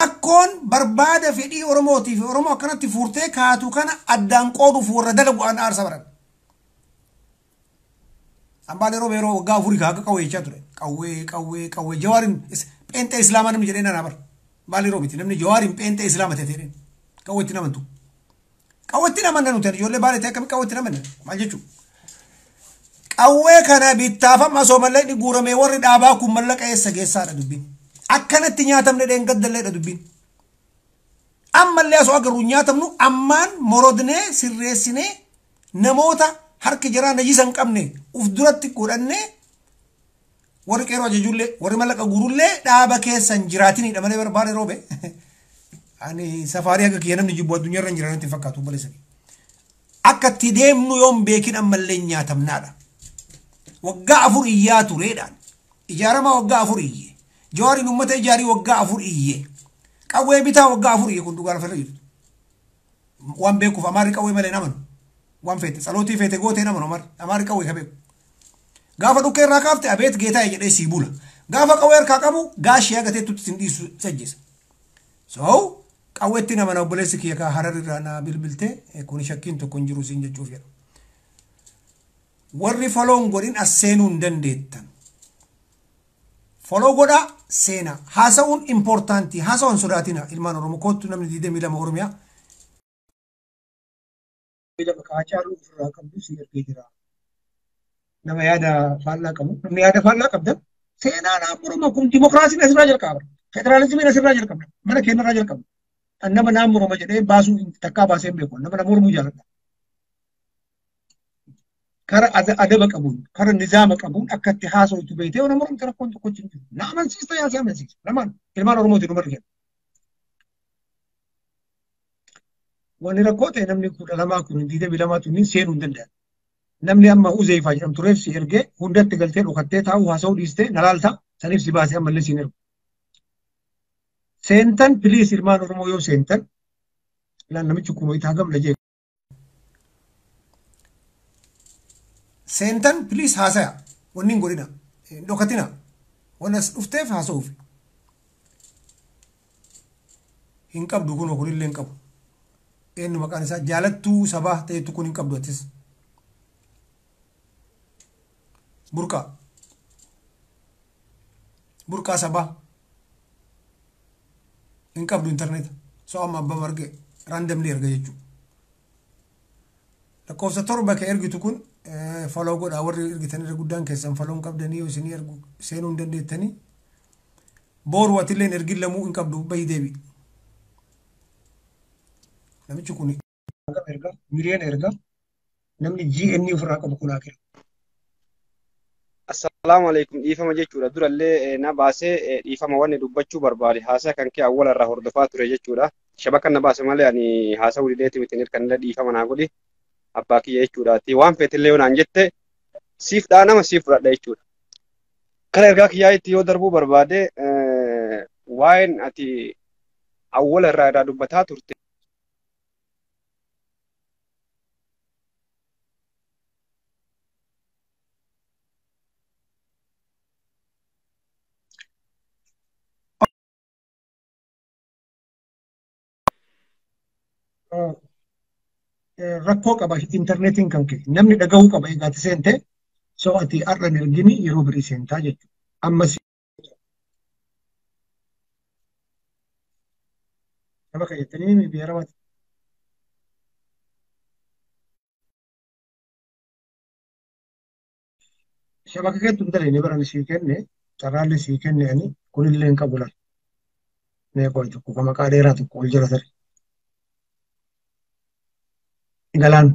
Speaker 1: Rakkoon barbaada fedhii Oromootii fi Oromoo akkanatti fuurtee kaatu kana addaan qooduuf warra dalagu an aarsa baran. Ambaan yeroo yeroo waggaa 4 akka qawwee jechaa ture. Qawwee qawwee qawwee Jawaariin pheenxee Islaamaa namni jedhee nana bara. Maal yeroo miti namni Jawaariin pheenxee Islaama ta'e jedheen. Qawweetti namantu. Qawweetti namanna nuti ijoollee baalee ta'e akkamitti qawweetti namanna maal jechuudha. Qawwee kana bittaafam osoo mallaqni guuramee warri dhaabaa kun mallaqa eessa geessaadha dubbiin. Akkanatti nyaatamne dheengaddalleedha dubbiin. Ammallee osoo agarru nyaatamnu ammaan morodnee sirreessinee namoota harki jaraa najisa hin qabne uf duratti godhannee warri qeeroo ajajullee warri mallaqa guurullee dhaaba keessan jiraatinidha malee barbaade roobe. Ani safaarii akka kiyya namni jibbu addunyaarra hin jiran natti hin fakkaatu obboleessa. Akka itti deemnu yoon beekin ammallee nyaatamnaadha. Waggaa 4 iyyaa tureedhaan. Ijaaramaa waggaa 4 iyye. Jawaariin uummata ijaarii waggaa 4 iyye. Qawwee bitaa waggaa 4 iyye kun dhugaa lafa irra jirtu. Waan beekuuf amaarri qawwee malee hin amanu. Waan feete tsalootii feete gootee hin amanu amaarri. Amaarri qawwee ka beeku. Gaafa dhukkee irraa kaafte abeet geetaa jedhee sii bula. Gaafa qawwee harkaa qabu gaashii hagateettutti sin dhiisu sajjeessa. So qawweetti nama na obboleessi kiyya ka harar irraa na bilbilte kun shakkiin tokko hin jiru siin jechuuf jedha. Warri foloon godhin as seenuu hin dandeettan. Foloo godhaa seenaa. Haasa'uun impoortaantii. Haasa'uun sodaatina ilmaan Oromoo kootu namni 22 Oromiyaa. Lama Haacaaluu ofirraa qabdu si ergee jira. Nama yaada faallaa qabu. Namni yaada faallaa qabdan seenaa naaf Oromoo kun dimokiraasiin asirraa jalqaba. Federaalizimiin asirraa jalqabna. Mana keenyarraa jalqabna. Nama naaf Oromoo jedhee baasuu takkaa baasee hin beeku. Nama nama Oromoo jaalladha. Kara adaba qabuun, kara nizaama qabuun akka itti haasa'utu beektee nama Oromoo rakkoon tokko hin jiru. Na amansiista yaa si amansiisa. Lamaan ilmaan Oromootiin nu marge. Wanni rakkoo ta'e namni 12 kun 22 tunniin seenuu hin danda'an. Namni amma Uzeefaa jedhamtu reef si ergee hundatti galtee dhokattee taa'uu haasa'uu dhiistee na laalta saniif si baasee ammallee siin ergu. Seentan piliis ilmaan Oromoo yoo seentan laan namichi kun itti hagam lajee. Seentan piliis haasaya wanni hin godhina hin dhokatina wanni as dhufteef haasa'uuf. Hin qabdu kunoo kunillee hin qabu. Eenyu maqaan isaa jaalattuu sabaa ta'etu kun hin qabdu atis. Burqaa. Burqaa sabaa hin qabdu intarneeta. So amma abbaa marge randomly erga jechuudha. Lakkoofsa 7 ka ergitu kun follow godhaa warri ergitan irra guddaan keessan follow hin qabdanii yoo isinii ergu seenuu hin dandeettanii. Booru atilleen ergin lamuu hin qabdu bahii deebi. Namichi kun erga miliyoona erga namni GN ofirraa qabu kun haa kennu.
Speaker 7: Assalaamu alaikum dhiifama jechuudha. Durallee na baasee dhiifama wanni dubbachuu barbaade haasaa kan kee awwala irraa hordofaa ture jechuudha. Shabakan na baase malee ani haasaa waliileeti miti hirkanillee dhiifama naa godhi abbaa kiyya jechuudha. Waan feetillee yoo naan jette siif dhaanama siif fudhadha jechuudha. Kana ergaa kiyyaa itti yoo darbuu barbaade waa'een ati awwala irraa dubbataa turte.
Speaker 1: Rakkoo qaba intarneetiin kan ka'e namni dhagahuu qaba egaati seente so ati har'a hin ergini yeroo birii seentaa jechuudha. Ammas nama kan jettanii biyya ramaati. Shabaka keetu hin dalagne baran sii kenne carraallee sii kenne ani kunillee hin qabu laal. Mee qoy tokko ka maqaa dheeraa tokko ol jala tare. Galaan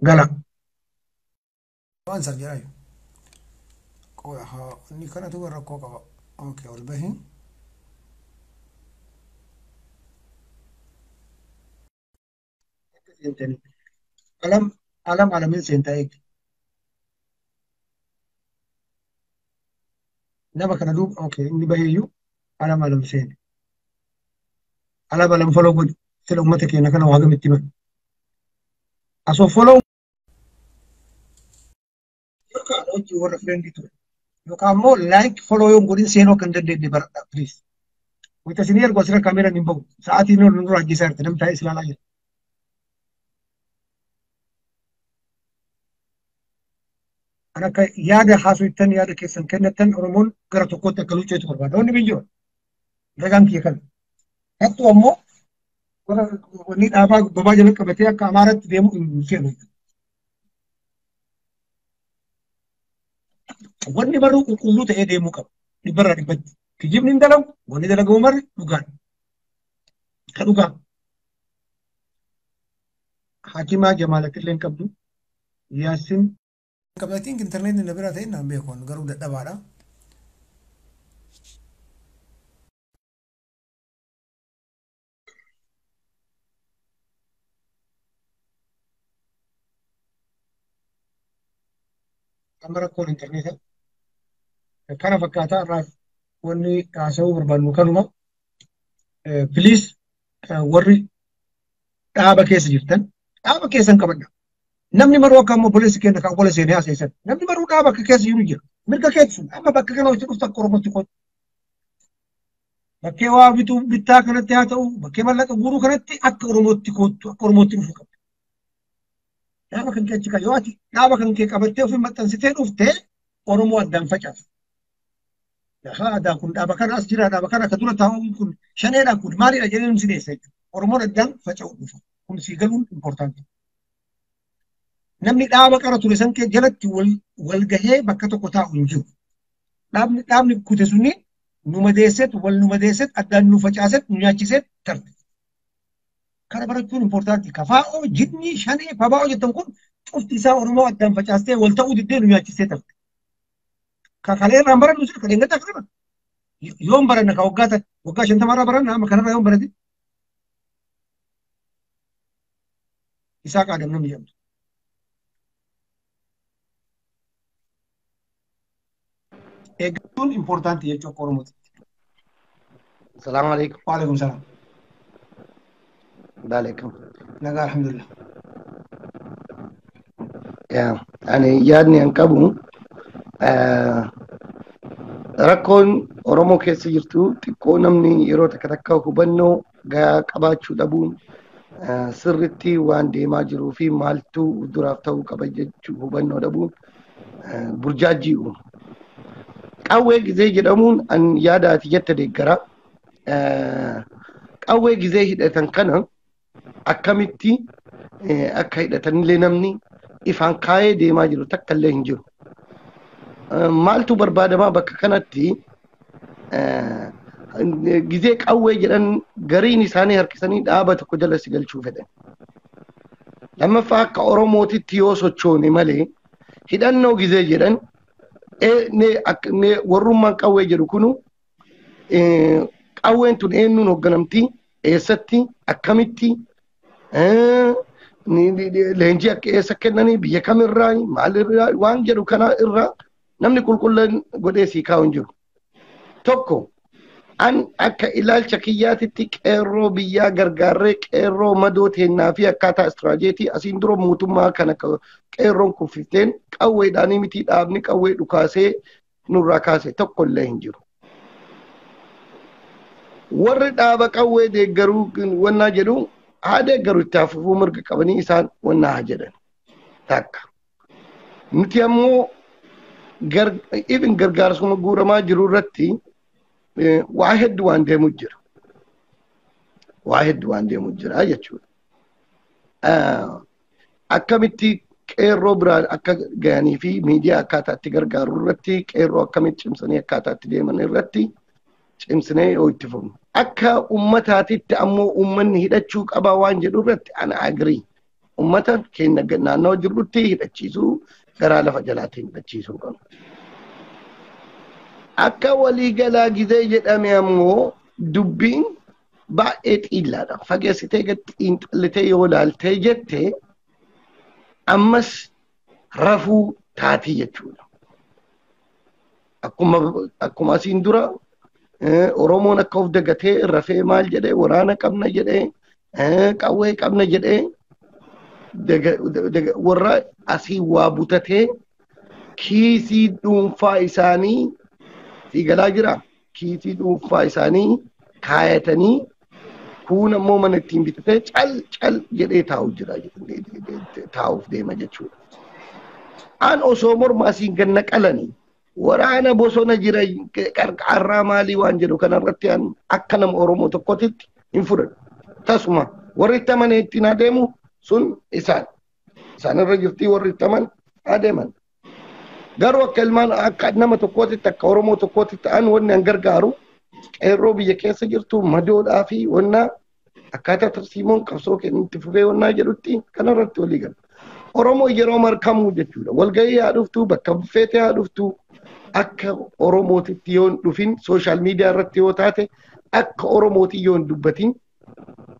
Speaker 1: gala. Waan sar jedhaa jiru. Inni kanatu rakkoo qaba. Okay, ol bahi. Alam alam alamin seentaa eegi. Nama kana duuba okay inni baheeyyuu alam alam seene. Alam alam follow godhi. Sila uummata keenya kana waa gamitti himan. Asoo follow yookaan hojii warra friendii ture yookaan immoo like follow yoon godhin seenuu akka hin dandeenye baradhaa please. Wayita isinii ergu asirra kaameeraan hin bahu. Sa'aatiin nurra ajjeesaa jirti namni taa'ee ilaalaa jira. Kan akka yaada haasoftan yaada keessan kennatan Oromoon gara tokkotti akka luucceetu barbaada. Wanni biyyi jiru. Ragaan kiyya kana. Hattuu ammoo wanni dhaabaa bobaa jala qabatee akka Amaaraatti deemu hin feenu. Wanni barruu qulqulluu ta'ee deemuu qaba. Dhibbarraa dhibbatti. Kijibni hin dalagu, wanni dalagamu marri dhugaan. Ka dhugaa. Hakimaa Jamaalatillee hin qabdu. Yaasin. Qabaatiin intarneetiin na bira ta'e naan beeku garuu dadhabaadha. Amma rakkoon intarneeta kana fakkaataa irraa wanni haasa'uu barbaadnu kanuma. Please warri dhaaba keessa jirtan dhaaba keessan qabadha. Namni maruu akka ammoo obboleessi keenya kan obboleessa seenee haasa'e namni maruu dhaaba akka keessa jiru jira. Mirga keessa sun amma bakka kana hojii dhuftu akka Oromootti qotu. Bakkee waa bituu bittaa kanatti haa ta'u bakkee mallaqa guuruu kanatti akka Oromootti kottu akka Oromootti dhufuu qabda. Dhaaba kan kee achi yoo ati dhaaba kan kee qabattee ofii maxxansitee dhuftee Oromoo addaan facaasa. Lafa aadaa kun dhaaba kana as jira dhaaba kana akka dura taa'uun kun shaneedha kun maalidha jedhee namni si dhiyeessa jechuudha. Oromoon addaan faca'uu dhufa. Kun sii galuun impoortaantii. Namni dhaaba qara ture san kee jalatti wal gahee bakka tokko taa'u hin jiru. Dhaabni kute sunni nu madeesset wal nu madeesset addaan nu facaaset nu nyaachiset tarte. Kana barachuun impoortaantii. Kafaa'oo jidni shanee fabaa'oo jettan kun cufti isaa Oromoo addaan facaastee wal ta'uu diddee nu nyaachistee tarte. Kakalee irraan barannu sirka dheengaddaa kana yoon baranna ka waggaa 50 irraa baranna amma kanarraa yoon barate isaa qaadam namni jedhamtu. Eeggachuun impoortaantii jechuu akka Oromooti.
Speaker 8: Salaamu alaikum.
Speaker 1: Wa alaikum salaam.
Speaker 8: Waalaikum.
Speaker 1: Nagaa alhamdulillah.
Speaker 8: Ani yaadni an qabu rakkoon Oromoo keessa jirtu xiqqoo namni yeroo takka takka hubannoo gahaa qabaachuu dhabuun sirriitti waan deemaa jiruu fi maaltu duraaf ta'uu qaba jechuu hubannoo dhabuun burjaajii uuma. Qawwee gizee jedhamuun an yaada ati jette deeggara. Qawwee gizee hidhatan kana akkamitti akka hidhatanillee namni ifaan kaayee deemaa jiru takka illee hin jiru. Maaltu barbaadamaa bakka kanatti gizee qawwee jedhan gariin isaanii harkisanii dhaaba tokko jala si galchuu fedhan. Lammaffaa akka Oromootitti yoo sochoone malee hidhannoo gizee jedhan warrummaan qawwee jedhu kunu qawween tun eenyuun hoogganamti eessatti akkamitti leenjii akka eessa kennanii biyya kamirraa maalirraa waan jedhu kana irraa namni qulqulleen godhee sii kaa'u hin jiru. Tokko an akka ilaalcha kiyyaatitti qeerroo biyyaa gargaarree qeerroo madoo teennaa fi akkaataa istiraajeetii asiin dura mootummaa kana qeerroon kuffifteen qawweedhaanii miti dhaabni qawwee dhukaasee nurraa kaase tokko illee hin jiru. Warri dhaaba qawwee deeggaruu wannaa jedhu haa deeggaru itti hafufuu mirga qabanii isaan wannaa haa jedhan takka. Nuti ammoo even gargaarsuma guuramaa jiru irratti waa hedduu waan deemu jira. Waa hedduu waan deemu jira jechuudha. Akkamitti qeerroo biraan akka gahanii fi miidiyaa akkaataa itti gargaaru irratti qeerroo akkamitti cimsanii akkaataa itti deeman irratti cimsinee yoo itti fufnu. Akka uummataatitti ammoo uummanni hidhachuu qabaa waan jedhu irratti ana agree. Uummata keenya naannoo jirrutti hidhachiisuu garaa lafa jalaatiin hidhachiisuu qabna. Akka waliigalaa gizee jedhame ammoo dubbiin baay'ee xiillaadha. Fageessitee gad xiinxallitee yoo ilaaltee jette ammas rafuu taatii jechuudha. Akkuma asiin dura Oromoon akka of dagatee rafee maal jedhee waraana qabna jedhee qawwee qabna jedhee warra asii waa butatee kiisii dhuunfaa isaanii fiigalaa jira. Kiisii dhuunfaa isaanii kaayatanii kun ammoo mana ittiin bitatee cal cal jedhee taa'u jira taa'uuf deema jechuudha. An osoo morma asiin ganna qalanii waraana bosona jira qarqarraa maalii waan jedhu kanarratti an akka nama Oromoo tokkotitti hin fudhadhu. Tasuma warri itti amane ittiin adeemu sun isaan. Isaanirra jirtii warri itti amane adeeman. Garuu akka ilmaan akka nama tokkootitti akka Oromoo tokkootitti an wanni an gargaaru qeerroo biyya keessa jirtu madoodhaa fi wanna akkaataa tarsiimoon qabsoo kennutti fufee wannaa jedhutti kanarratti walii gala. Oromoo yeroo markamuu jechuudha. Walgahii haa dhuftu bakka feete haa dhuftu akka Oromootitti yoo hin dhufin sooshaal miidiyaa irratti yoo taate akka Oromootti yoo hin dubbatin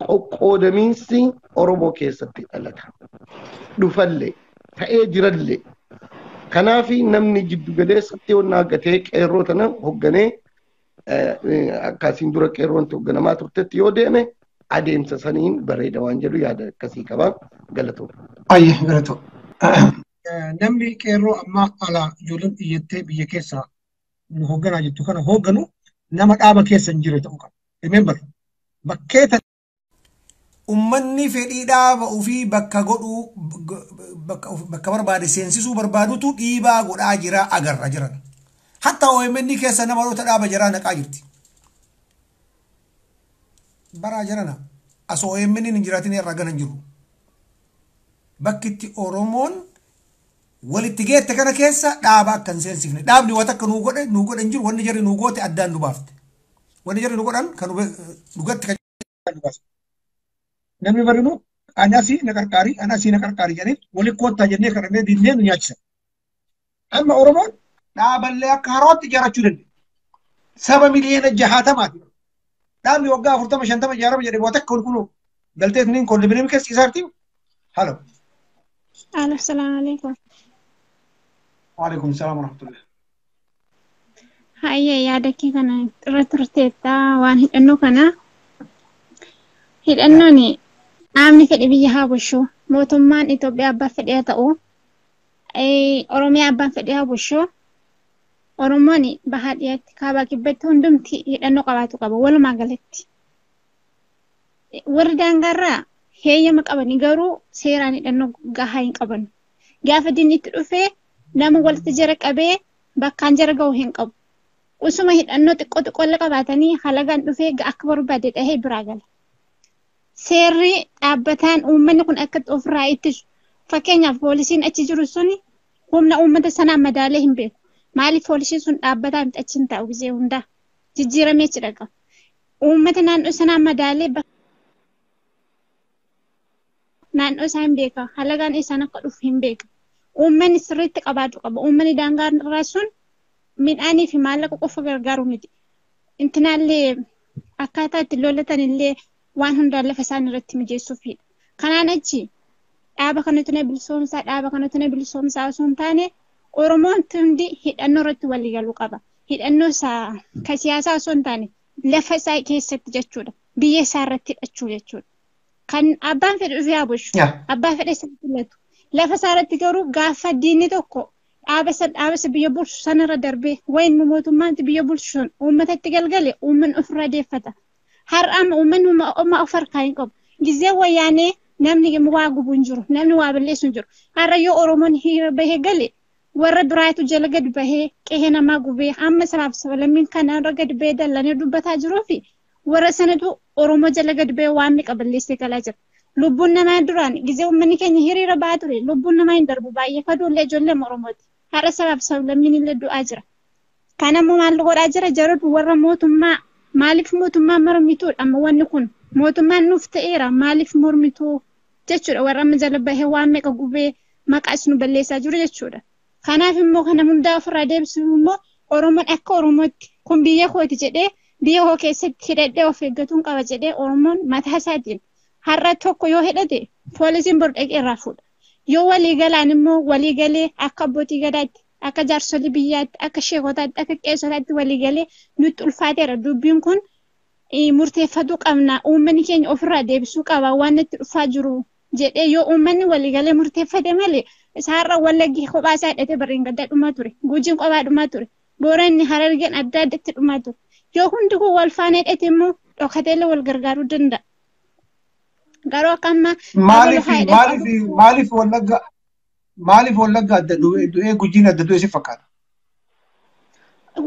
Speaker 8: qoqqoodamiinsi Oromoo keessatti dhalata. Dhufallee ta'ee jirallee. Kanaaf namni jiddu galeessatti yoo gatee qeerroo tana hoogganee akkasiin dura qeerroon hoogganamaa turtetti yoo deeme adeemsa saniin bareeda waan jedhu yaada akkasii qaba. Galatooma.
Speaker 1: Ayyee galatoo. Namni qeerroo ammaa alaa ijoolleen xiyyattee biyya keessaa nu hoogganaa jirtu kana hoogganu nama dhaaba keessa hin jirre ta'uu qaba. Remember bakkee Uummanni fedhii dhaaba ofii bakka godhuu bakka barbaade seensisuu barbaadutu dhiibaa godhaa jira agarra jiran. Hatta OMN keessa namoota dhaaba jiraa naqaa jirti. Baraa jirana as OMN hin jiraatin irraa ganan jiru. Bakki itti Oromoon walitti geette kana keessa dhaaba akka hin seensifne. Dhaabni waan akka nuu godhe hin jiru wanni jarri nuu goote addaan nu baafte. Wanni jarri nu godhan kan dhugatti kan nu baafte. Namni barinu ani asii na qarqaarii ani asii na qarqaarii jedhanii waliin koottaa jennee kadhannee dinnee nu nyaachisa. Amma Oromoon dhaaballee akka harootti ijaarrachuu danda'a. Saba miliyoona 60ti. Dhaabni waggaa 40 50 ijaarama jedhee waan takka qulqulluu galtee tuniin kondominiyeemii keessa isaarti. Halo.
Speaker 9: Alo, salaamu alaikum.
Speaker 1: Waalaikum salaam warahmatullah.
Speaker 9: Hayyee yaada kee kana irra turteetta waan hidhannoo kana. Hidhannoon dhaabni fedhe biyya haa bulchu mootummaan Itoophiyaa abbaa fedhe haa ta'u Oromiyaa abbaan fedhe haa bulchu Oromoon bahaa dhiyaatti kaabaa kibbatti hundumti hidhannoo qabaatu qaba walumaa galatti. Warri daangaarraa heeyyama qabani garuu seeraan hidhannoo gahaa hin qaban. Gaafa diinni itti dhufee nama walitti jara qabee bakkaan jara ga'u hin qabu. Usuma hidhannoo xiqqoo xiqqoo qabaatanii halagaan dhufee akka barbaade dhahee biraa gala. Seerri dhaabbataan uummanni kun akka ofirraa ittisu fakkeenyaaf poolisiin achi jiru suni humna uummata sanaa madaalee hin beeku. Maaliif poolisiin sun dhaabbataan miti achi hin taa'u gisee hundaa jijjiiramee achi dhaqa. Uummata naannoo sanaa madaalee naannoo isaa hin beeka. Halagaan isaan akka dhufu hin beeka. Uummanni sirriitti qabaatu qaba. Uummanni daangaa irraa sun midhaanii fi maallaqa qofa gargaaru miti. Intinaallee akkaataa itti lolatan illee waan hundaan lafa isaan irratti mijeessuufidha. Kanaan achi dhaaba kanatu na bilisoomsaa dhaaba kanatu na bilisoomsaa osoo hin taane Oromoon hundi hidhannoo irratti walii galuu qaba. Hidhannoo isaa ka siyaasaa osoo hin taane lafa isaa keessatti jechuudha. Biyya isaa irratti hidhachuu jechuudha. Kan abbaan fedhe dhufee haa bulchu. Abbaan fedhe isa filatu. Lafa isaa irratti garuu gaafa diinni tokko dhaaba isa biyya bulchu sanarra darbee wayin mootummaan biyya bulchu sun uummatatti galgale uummanni ofirraa deeffata. Har'a amma uummanni oma of harkaa hin qabu. Gizee wayyaanee namni waa gubu hin jiru. Namni waa balleessu hin jiru. Har'a yoo Oromoon hiriira bahee gale warra biraatu jala gad bahee qe'ee namaa gubee amma sabaaf sablammiin kanarra gad bahee dallanee dubbataa jiruu fi warra sanatu Oromoo jala gad bahee waan meeqa balleessee galaa jira. Lubbuun namaa duraan gizee uummanni keenya hiriira bahaa ture lubbuun namaa hin darbu baay'ee kaduullee ijoollee Oromooti. Har'a sabaaf sablammiin illee du'aa jira. Kan ammoo maal godhaa jira jaratu warra mootummaa maaliif mootummaa mormituudha amma wanni kun mootummaan nuuf ta'eera maaliif mormituu jechuudha warra amma jala bahee waan meeqa gubee maqaa isin balleessaa jiru jechuudha. Kanaaf immoo kana hundaa ofirraa deebisuuf immoo Oromoon akka Oromootti kun biyya kooti jedhee biyya koo keessatti hidhadhee of eeggatuun qaba jedhee Oromoon mataa isaatiin har'a tokko yoo hidhate poolisiin bor dhaqee irraa fuudha. Yoo walii galaan immoo walii galee akka abbootii gadaatti akka jaarsolii biyyaatti akka sheekotaatti akka qeessotaatti walii galee nutti ulfaateera dubbiin kun murteeffatuu qabna uummanni keenya ofirraa deebisuu qaba waan natti dhufaa jiru jedhee yoo uummanni walii galee murteeffate malee isaarra Wallaggi kophaa isaa hidhatee barreen gaddaa dhumaa ture Gujiin kophaa dhumaa ture Booranni Harargeen adda addatti dhumaa ture yoo hundi kun wal faana hidhate immoo dhokateellee wal gargaaruu danda'a. Garuu akka amma
Speaker 1: Maaliif Wallagga maaliif Wallagga adda du'ee Gujiin adda du'ee si fakkaata?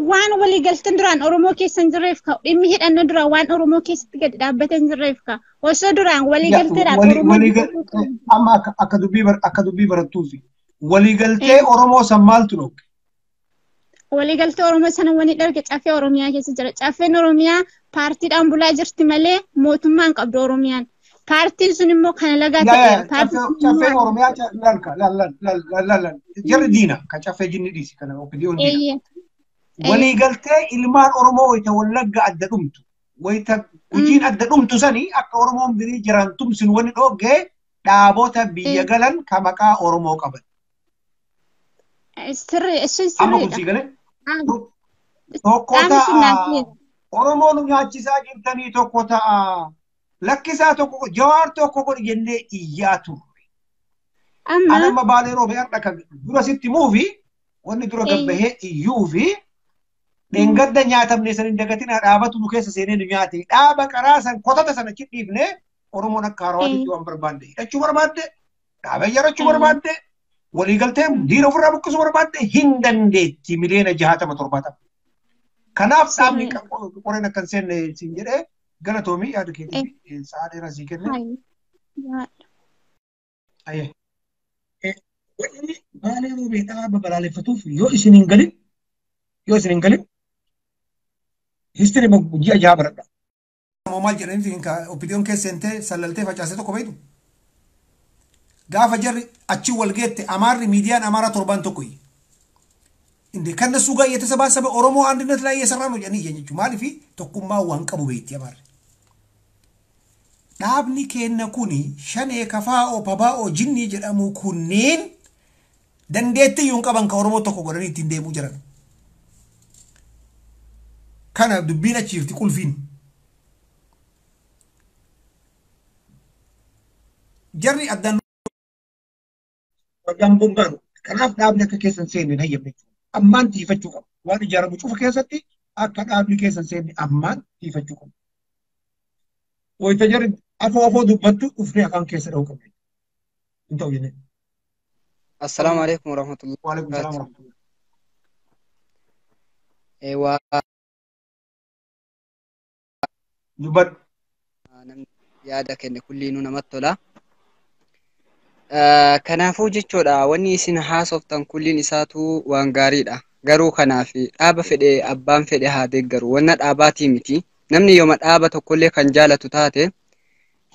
Speaker 9: Waan walii galteen duraan Oromoo keessa hin jirreef ka'u dhimmi hidhannoo duraan waan Oromoo keessatti gadi dhaabbatee hin jirreef ka'u osoo duraan walii galteedhaan Oromoo
Speaker 1: amma akka dubbii barattuufi walii galtee Oromoo san maaltu dhooge?
Speaker 9: Walii galtee Oromoo sana wani dharge caffee Oromiyaa keessa jira. Caffeen Oromiyaa paartiidhaan bulaa jirti malee mootummaan qabdu Oromiyaan. Paartiin sun immoo kana lagaa ta'eera.
Speaker 1: Caffeen Oromiyaa laal jarri diina kan caffee jinni dhiisi kana OPDO'n diina. Waliigaltee ilmaan Oromoo wayita Wallagga adda dhumtu wayita Gujiin adda dhumtu sanii akka Oromoon birii jiran tumsin wani dhoogee dhaabota biyya galan ka maqaa Oromoo qaban.
Speaker 9: Sirrii sun
Speaker 1: Amma kun
Speaker 9: sirriidha.
Speaker 1: sii galee tokko ta'a Oromoo nu nyaachisaa jirtanii tokko ta'a lakkisaa tokko Jawaar tokko godhi jennee iyyaa turre.
Speaker 9: Amma
Speaker 1: Anamma Baalee roobee har'a kan dura sitti muufi wanni dura gabbahee iyyuu fi dheengadda nyaatamne san hin dagatinaa dhaabatu nu keessa seenee nu nyaate dhaaba qaraa san kotata sana achi dhiifne Oromoon akka haarawaatitti waan barbaadde hidhachuu barbaadde dhaaba ijaarrachuu barbaadde waliigaltee diina ofirraa buqqisuu barbaadde hin dandeetti 60,000,000 70,000. Kanaaf dhaabni qoreen akka hin seenne siin jedhee galatoomii yaada keetii sa'a dheeraa sii kenne. Wanni Baalee roobee dhaaba balaaleffatuuf yoo isin hin galin yoo isin hin galin history ji'a jaha baradha. Maal jedhanii OPDO'n keessa seentee sallaltee facaasee tokko beektu. Gaafa jarri achi wal geette Amaarri miidiyaan Amaaraa torban tokko iyye. እንዴ ከነሱ ጋር እየተሰባሰበ ኦሮሞ አንድነት ላይ እየሰራ ነው jedhanii iyyan jechuudha. Maaliif tokkummaa waan qabu beekti Amaarri. Dhaabni keenna kuni shanee kafaa'oo pabaa'oo jinnii jedhamu kunneen dandeettii iyyuu hin qaban ka Oromoo tokko godhanii ittiin deemuu jiran. Kana dubbiin achi jirti qulfiin. Jarri addaan gambuun garu. Kanaaf dhaabni akka keessa hin seenne hin hayyamne jechuudha. Ammaan tiifachuu qaba. Waan ijaaramu cufa keessatti akka dhaabni keessa hin seenne ammaan tiifachuu qaba. Wayita jarri afoo afoo dubbattu dhufnee afaan keessa dha'uu qabna. Hin ta'u jennee.
Speaker 4: Assalaamu alaikum warahmatullahi
Speaker 1: Waalaikum salaam
Speaker 4: wabarakatuh.
Speaker 1: warahmatullahi.
Speaker 4: Eewaa
Speaker 1: Dubbadhu.
Speaker 4: Namni yaada kenne kulliinuu namatti tola. Kanaafuu jechuudha wanni isin haasoftan kulliin isaatu waan gaariidha. Garuu kanaaf dhaaba fedhe abbaan fedhe haa deeggaru. Wanna dhaabaatii miti. Namni yooma dhaaba tokkollee kan jaalatu taate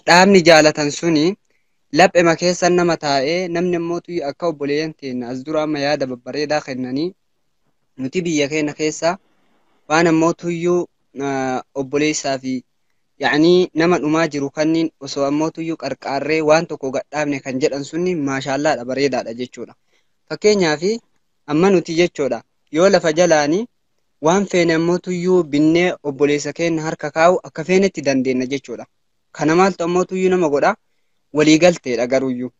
Speaker 4: dhaabni jaalatan suni laphema keessa nama taa'ee namni immoo akka obboleeyyan keenya as dura amma yaada babbareedaa kennanii nuti biyya keenya keessa waan ammoo tuyyuu obboleessaa fi yaani nama dhumaa jiru kanniin osoo ammoo tuyyuu qarqaarree waan tokko gadhaabne kan jedhan sunni maashaallaadha bareedaadha jechuudha. Fakkeenyaaf amma nuti jechuudha yoo lafa jalaanii waan feene ammoo tuyyuu binnee obboleessa keenya harka kaa'u akka feenetti dandeenya jechuudha. Kana maaltu ammoo tuyyuu nama godha waliigalteedha garuuyyuu.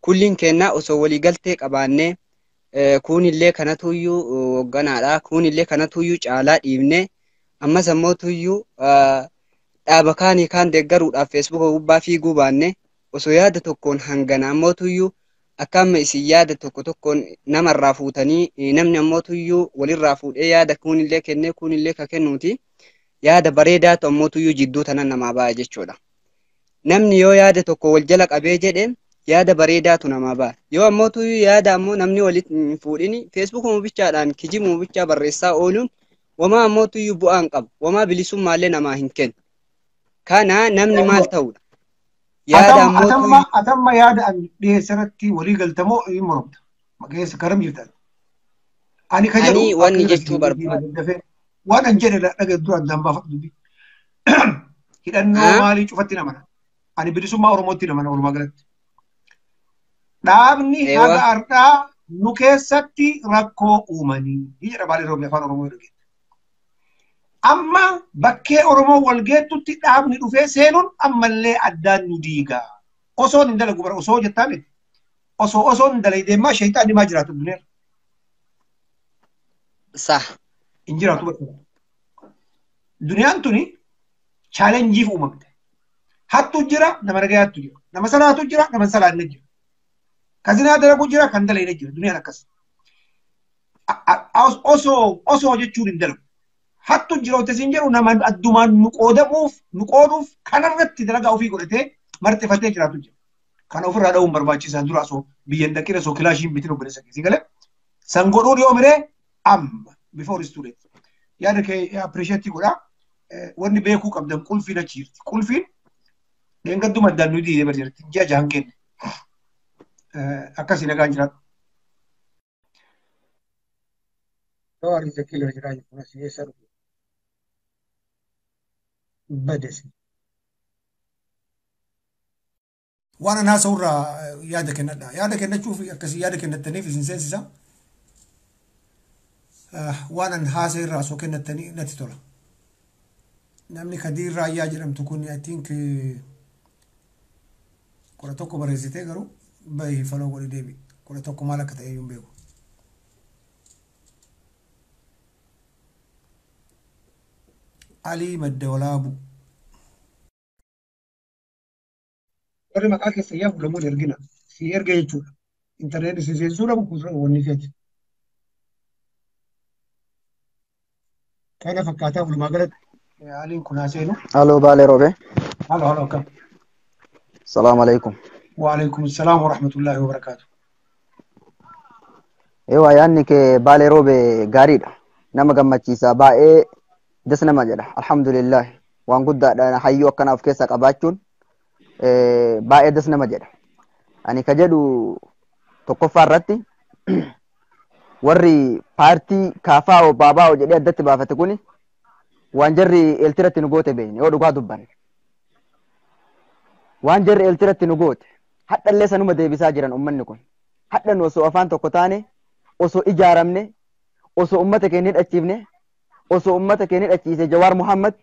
Speaker 4: Kulliin keenna osoo waliigaltee qabaannee kuunillee kanatuyyuu hogganaadha kuunillee kanatuyyuu caalaa dhiibnee ammas ammoo tuyyuu dhaaba kaanii kaan deeggaruudhaaf feesbuuka gubbaa fiiguu baanne osoo yaada tokkoon hangana ammoo tuyyuu akka amma isin yaada tokko tokkoon namarraa fuutanii namni ammoo tuyyuu walirraa fuudhee yaada kuunillee kennee kuunillee ka kennuuti yaada bareedaatu ammoo tuyyuu jidduu tana namaa ba'a jechuudha. Namni yoo yaada tokko wal jala qabee jedhe yaada bareedaatu namaa ba'a. Yoo ammoo tuyyuu yaada ammoo namni walitti hin fuudhini feesbuukuma bichaadhaan kijibuma bichaa barreessaa ooluun wamaa ammoo tuyyuu bu'aa hin qabu. Wamaa bilisummaallee namaa hin kennu. Kana namni maal ta'uudha? Yaada ammoo tuyyuu
Speaker 1: Atamma yaada an dhiyeesse irratti walii galtamoo hin moromta. Maqeessa karam jirta. Ani ka jedhu
Speaker 4: ani wanni jechuu barbaadu.
Speaker 1: Waan an jedhe dhagee dura addaan baafadhu dubbii. Hidhannoo maalii cufatti namana. Ani bilisummaa Oromootti namana walumaa galatti. Dhaabni haga har'aa nu keessatti rakkoo uumanii jedha Baalee Roobee afaan Oromoo yoo dhageette. Amma bakkee Oromoo wal geettutti dhaabni dhufee seenuun ammallee addaan nu diiga. Osoo hin dalagu bara osoo jettaa miti. Osoo hin dalagee deemaa sheexaan himaa jiraatu duneera.
Speaker 4: Sah.
Speaker 1: Hin jiraatu bara. Duniyaan tuni chaalenjiif uumamte. Hattu jira nama nagayaattu jira. Nama salaatu jira nama salaanne jira. Kazinaa dalagu jira kan dalagne jira. Duniyaan akkas. Osoo jechuun hin dalagu. Hattu jira wanta isin jedhu nama addumaan nu qoodamuuf nu qooduuf kanarratti dalagaa ofii godhatee marxifatee jiraatu jira. Kana ofirraa dha'uun barbaachisaa dura osoo biyya hin dhaqin osoo kilaashiin bitin obboleessa keessi galee san godhuun yoo miree amma before is too late. Yaada kee appreciate godhaa. Wanni beekuu qabdan qulfiin achi jirti. Qulfiin dheengadduma addaan nu diidee bari jirti. Ji'a jahan kenne. Akkasii nagaan jiraatu. Jawaar is a killer jedhaa jirtu asii eessa dhufu? Badesi. Waan an haasa'urraa yaada kennadha. Yaada kennachuuf akkasii yaada kennattaniif isin seensisa. Waan an haasa'e irraa osoo kennattanii natti tola. Namni Kadiir Raayyaa jedhamtu kun I think 11 barreessitee garuu bahii faloo godhi deebi. 11 maal akka ta'e iyyuu hin beeku. Alii Madda Walaabu. Warri maqaa keessa yaa fudhamuun ergina. Si erga jechuudha. Intarneetii si seensisuu dhabu wanni keeti. Kana fakkaataa walumaa galatti Aliin kun haa seenu.
Speaker 10: Aloo Baalee Roobee.
Speaker 1: Halo halo akkam.
Speaker 10: Salaamu alaikum.
Speaker 1: Waalaikum salaam wa rahmatullahi wa barakaatu.
Speaker 10: Eewaa yaadni kee Baalee Roobee gaariidha. Nama gammachiisa baay'ee das nama jedha. Alhamdulillah waan guddaadha hayyuu akkanaa of keessaa qabaachuun baay'ee das nama jedha. Ani ka jedhu tokkoffaa irratti warri paartii KFO BABO jedhee addatti baafate kuni waan jarri eeltiratti nu goote beekne yoo dhugaa dubbanne. Waan jarri eeltiratti nu goote hadhallee sanuma deebisaa jiran uummanni kun. Hadhan osoo afaan tokko taane osoo ijaaramne osoo uummata keenya hidhachiifne osoo uummata keenya hidhachiise Jawaar Muhammad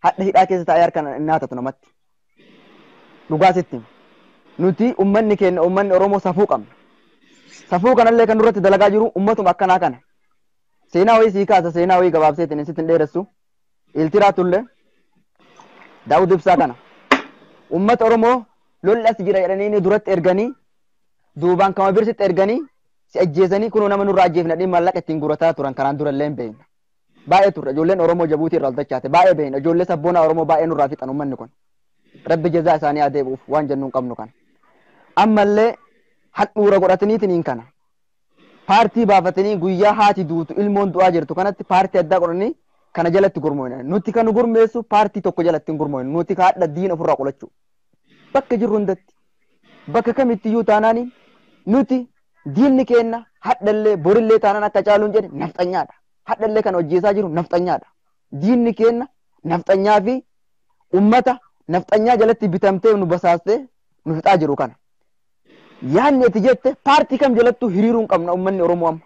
Speaker 10: hadha hidhaa keessa taa'ee harka naatatu namatti. Dhugaa sitti nuti uummanni keenya uummanni Oromoo safuu qabna. Safuu kanallee kan nurratti dalagaa jiru uummatuma akkanaa kana. Seenaa wayii sii kaasa seenaa wayii gabaabseetiin sitti hin dheeressu. Iltiraatullee Daawud Ibsaa kana. Uummata Oromoo lolli as jira jedhanii duratti erganii duubaan kama birsitti erganii si ajjeesanii kunoo nama nurraa ajjeefna dhimma maallaqa ittiin gurataa turan kanaan dura illee hin beekna. Baay'ee turre ijoolleen Oromoo Jabuutii irraa ol dachaate baay'ee beekna ijoollee sabboonaa Oromoo baay'ee nurraa fixan uummanni kun. Rabbi jazaa isaanii haa deebi'uuf waan jennu hin qabnu kana. Ammallee handhuura godhataniitiin kana. Paartii baafatanii guyyaa haati duutu ilmoon du'aa jirtu kanatti paartii addaa godhanii kana jalatti gurmooyna. Nuti kan nu gurmeessu paartii tokko jalatti hin gurmooynu. Nuti haadha diina ofirraa qolachuu. Bakka jirru hundatti bakka kamittiyyuu taanaani nuti diinni keenna hadhallee borillee taanaan akka caaluun jedhe nafxanyaadha. Hadhallee kan hojjeessaa jiru nafxanyaadha. Diinni keenna nafxanyaa fi ummata nafxanyaa jalatti bitamtee nu basaastee nu fixaa jiru kana. Yaanni ati jette paartii kam jalattuu hiriiruu hin qabna uummanni Oromoo amma.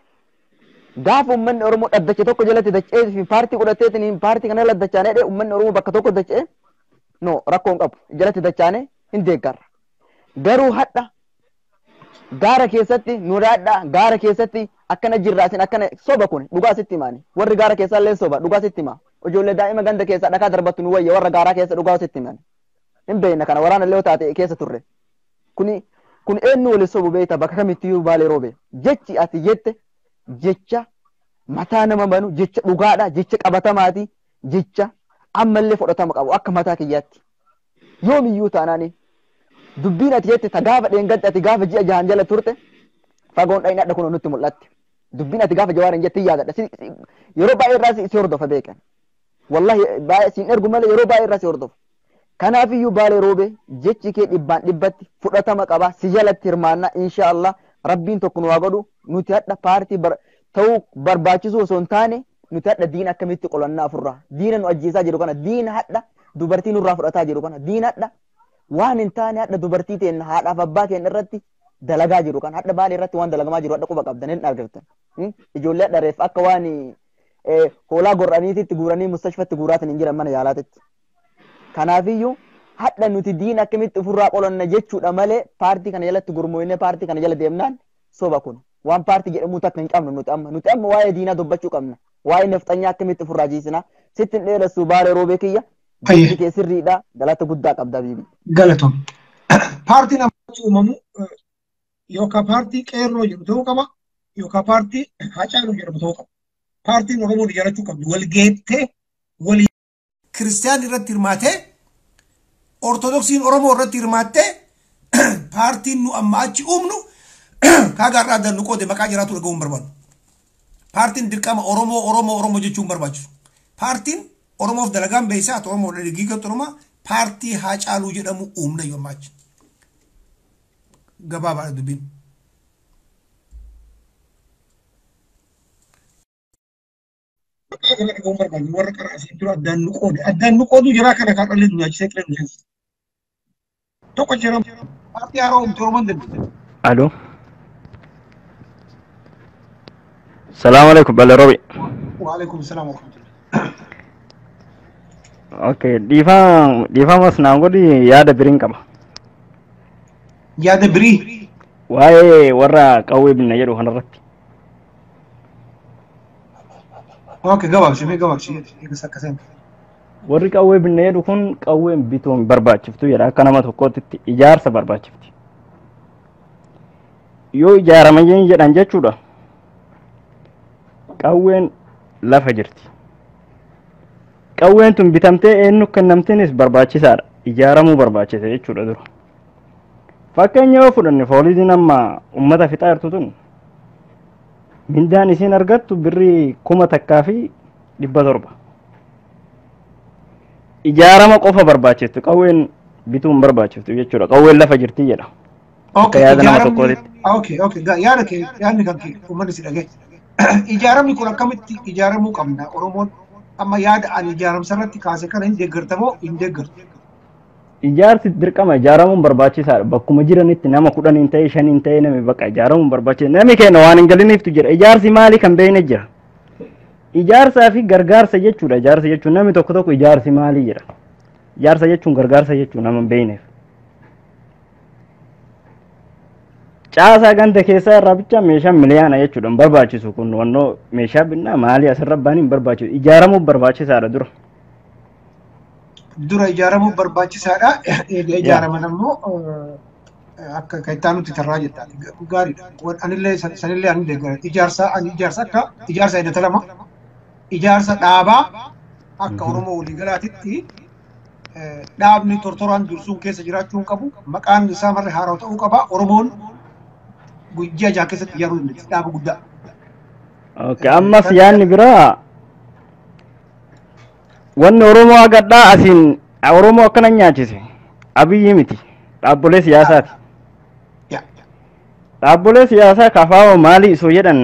Speaker 10: Gaafa uummanni Oromoo dhaddacha tokko jalatti dacha'ee fi paartii godhateetiin paartii kana jala dachaanee dhee uummanni Oromoo bakka tokko dacha'ee no rakkoo hin qabu jalatti dachaanee hin deeggarra. Garuu hadha gaara keessatti nu dhaadhaa gaara keessatti akkana jirraa isin akkana soba kun dhugaa sitti himaani warri gaara keessaa illee soba dhugaa sitti himaa ijoollee daa'ima ganda keessaa dhakaa darbattu nu wayya warra gaaraa keessa dhugaa sitti himaani hin beekna kana waraana illee taate keessa turre kuni kun eenyu wali sobu beekta bakka kamittiyyuu baalee roobe jechi ati jette jecha mataa nama banu jecha dhugaadha jecha qabatamaati jecha ammallee fudhatama qabu akka mataa kiyyaatti yoomiyyuu taanaani dubbiin ati jette ta gaafa dheengadde ati gaafa ji'a jahan jala turte fagoon dhayina adda kun nutti mul'atte dubbiin ati gaafa jawaar hin jette yaadadha yeroo baay'ee irraa si hordofa beekan wallahi baay'ee siin ergu malee yeroo baay'ee irraa si hordofa kanaafiyyuu baalee roobe jechi kee dhibbaan dhibbatti fudhatama qaba si jalatti hirmaannaa insha Allah rabbiin tokko nu haa godhu nuti hadha paartii ta'uu barbaachisu osoo hin taane nuti hadha diina akkamitti qolannaa ofirraa diina nu ajjeesaa jiru kana diina hadha dubartii nurraa fudhataa jiru kana diina hadha waan hin taane hadha dubartii teenna haadhaaf abbaa keenya irratti dalagaa jiru kana hadha baalee irratti waan dalagamaa jiru hadha quba qabdan hin argattan ijoollee hadha reef akka waan hoolaa gorraniititti guuranii mustashfatti guuraatiin hin jiran mana yaalaatitti. Kanaafiyyuu hadha nuti diina akkamitti ofirraa qolanna jechuudha malee paartii kana jalatti gurmooyne paartii kana jala deemnaan soba kun waan paartii jedhamu takka hin qabnu nuti amma waa'ee diinaa dubbachuu qabna waa'ee nafxanyaa akkamitti ofirraa jiisina sitti hin dheeressu baalee roobee kiyya jechi kee sirriidha galata guddaa qabda biibi.
Speaker 1: Galatoom. Paartiin amma uumamu yookaan paartii qeerroo jedhu ta'uu qaba yookaan paartii Haacaaluu jedhamu ta'uu qaba. Paartiin Oromoon ijaarrachuu qabdu walgeettee walii Kiristiyaan irratti hirmaatee Ortodoksiin Oromoo irratti hirmaattee paartiin nu amma achi uumnu kaagaarraa addaan nu qoode maqaa jiraatu dhaga'uu hin barbaannu. Paartiin dirqama Oromoo Oromoo Oromoo jechuu hin barbaachisu. Paartiin Oromoof dalagaan beeysaa ati Oromoo dhiiga Oromaa paartii Haacaaluu jedhamu uumna yoo amma achi. Gabaabaadha dubbiin. Maqaa kana dhaga'uu hin barbaannu warra karaa asiin dura addaan nu qoode addaan nu qoodu jiraa kana kan dhalli nyaachisee qilee nu seensa. Tokko jira paartii haaraa uumte Oromoon danda'u.
Speaker 11: Alo. Salaam alaikum Bale Robi.
Speaker 1: Waalaikum salaam wa rahmatullah.
Speaker 11: Okay, dhiifamas naan godhi yaada biriin qaba.
Speaker 1: Yaada birii.
Speaker 11: Waa'ee warra qawwee binna jedhu kanarratti.
Speaker 1: Okay, gabaabsi mee gabaabsi eegas akka seentu.
Speaker 11: Warri qawwee binna jedhu kun qawween bituun barbaachiftu jedha akka nama tokkootti ijaarsa barbaachifti. Yoo ijaaraman jedhan jechuudha. Qawween lafa jirti. Qawween tun bitamtee eenyu kennamtiinis barbaachisaadha. Ijaaramuu barbaachisa jechuudha dura. Fakkeenya yoo fudhanne poolisiin amma uummata fixaa jirtu tun mindaan isiin argattu birrii 1700. Ijaarama qofa barbaachiftu qawween bituun barbaachiftu jechuudha. Qawween lafa jirti jedha.
Speaker 1: Okay, ijaaramni okay, okay, yaada kee yaadni kan kee uummanni si dhagaye. Ijaaramni kun akkamitti ijaaramuu qabna Oromoon amma yaada ani ijaaramsa irratti kaase kana hin deeggartamoo hin deeggartu?
Speaker 11: Ijaarsi dirqama ijaaramuun barbaachisaadha. Bakkuma jiranitti nama 10 hin ta'e 5 hin ta'e namni bakka ijaaramuun barbaachisaadha. Namni keenya waan hin galiniiftu jira. Ijaarsi maali kan beekne jira. Ijaarsaa fi gargaarsa jechuudha. Ijaarsa jechuun namni tokko tokko ijaarsi maali jedha. Ijaarsa jechuun gargaarsa jechuun nama hin beekneef. Caasaa ganda keessaa irraa bicha meeshaa miliyaana jechuudha hin barbaachisu kun wannoo meeshaa binnaa maali asirra ba'anii hin barbaachisu. Ijaaramuun barbaachisaadha dura.
Speaker 1: Dura ijaaramuun barbaachisaadha. Eega ijaaraman ammoo akka kan nuti tarraa jettaa gaariidha. Anillee sanillee ani deeggara. Ijaarsa ani ijaarsa akka ijaarsa aynata lama. Ijaarsa dhaabaa akka Oromoo waliigalaatitti dhaabni tortoraan dursuun keessa jiraachuu hin qabu. Maqaan isaa marri haaraa ta'uu qaba. Oromoon guyyaa jaha keessatti ijaaruu dandeessi. Dhaaba guddaa.
Speaker 11: Okay, ammas yaadni biraa wanni Oromoo agadhaa asiin Oromoo akkana nyaachise Abiyyi miti dhaabbolee siyaasaati. Dhaabbolee siyaasaa kafaa'oo maali isoo jedhan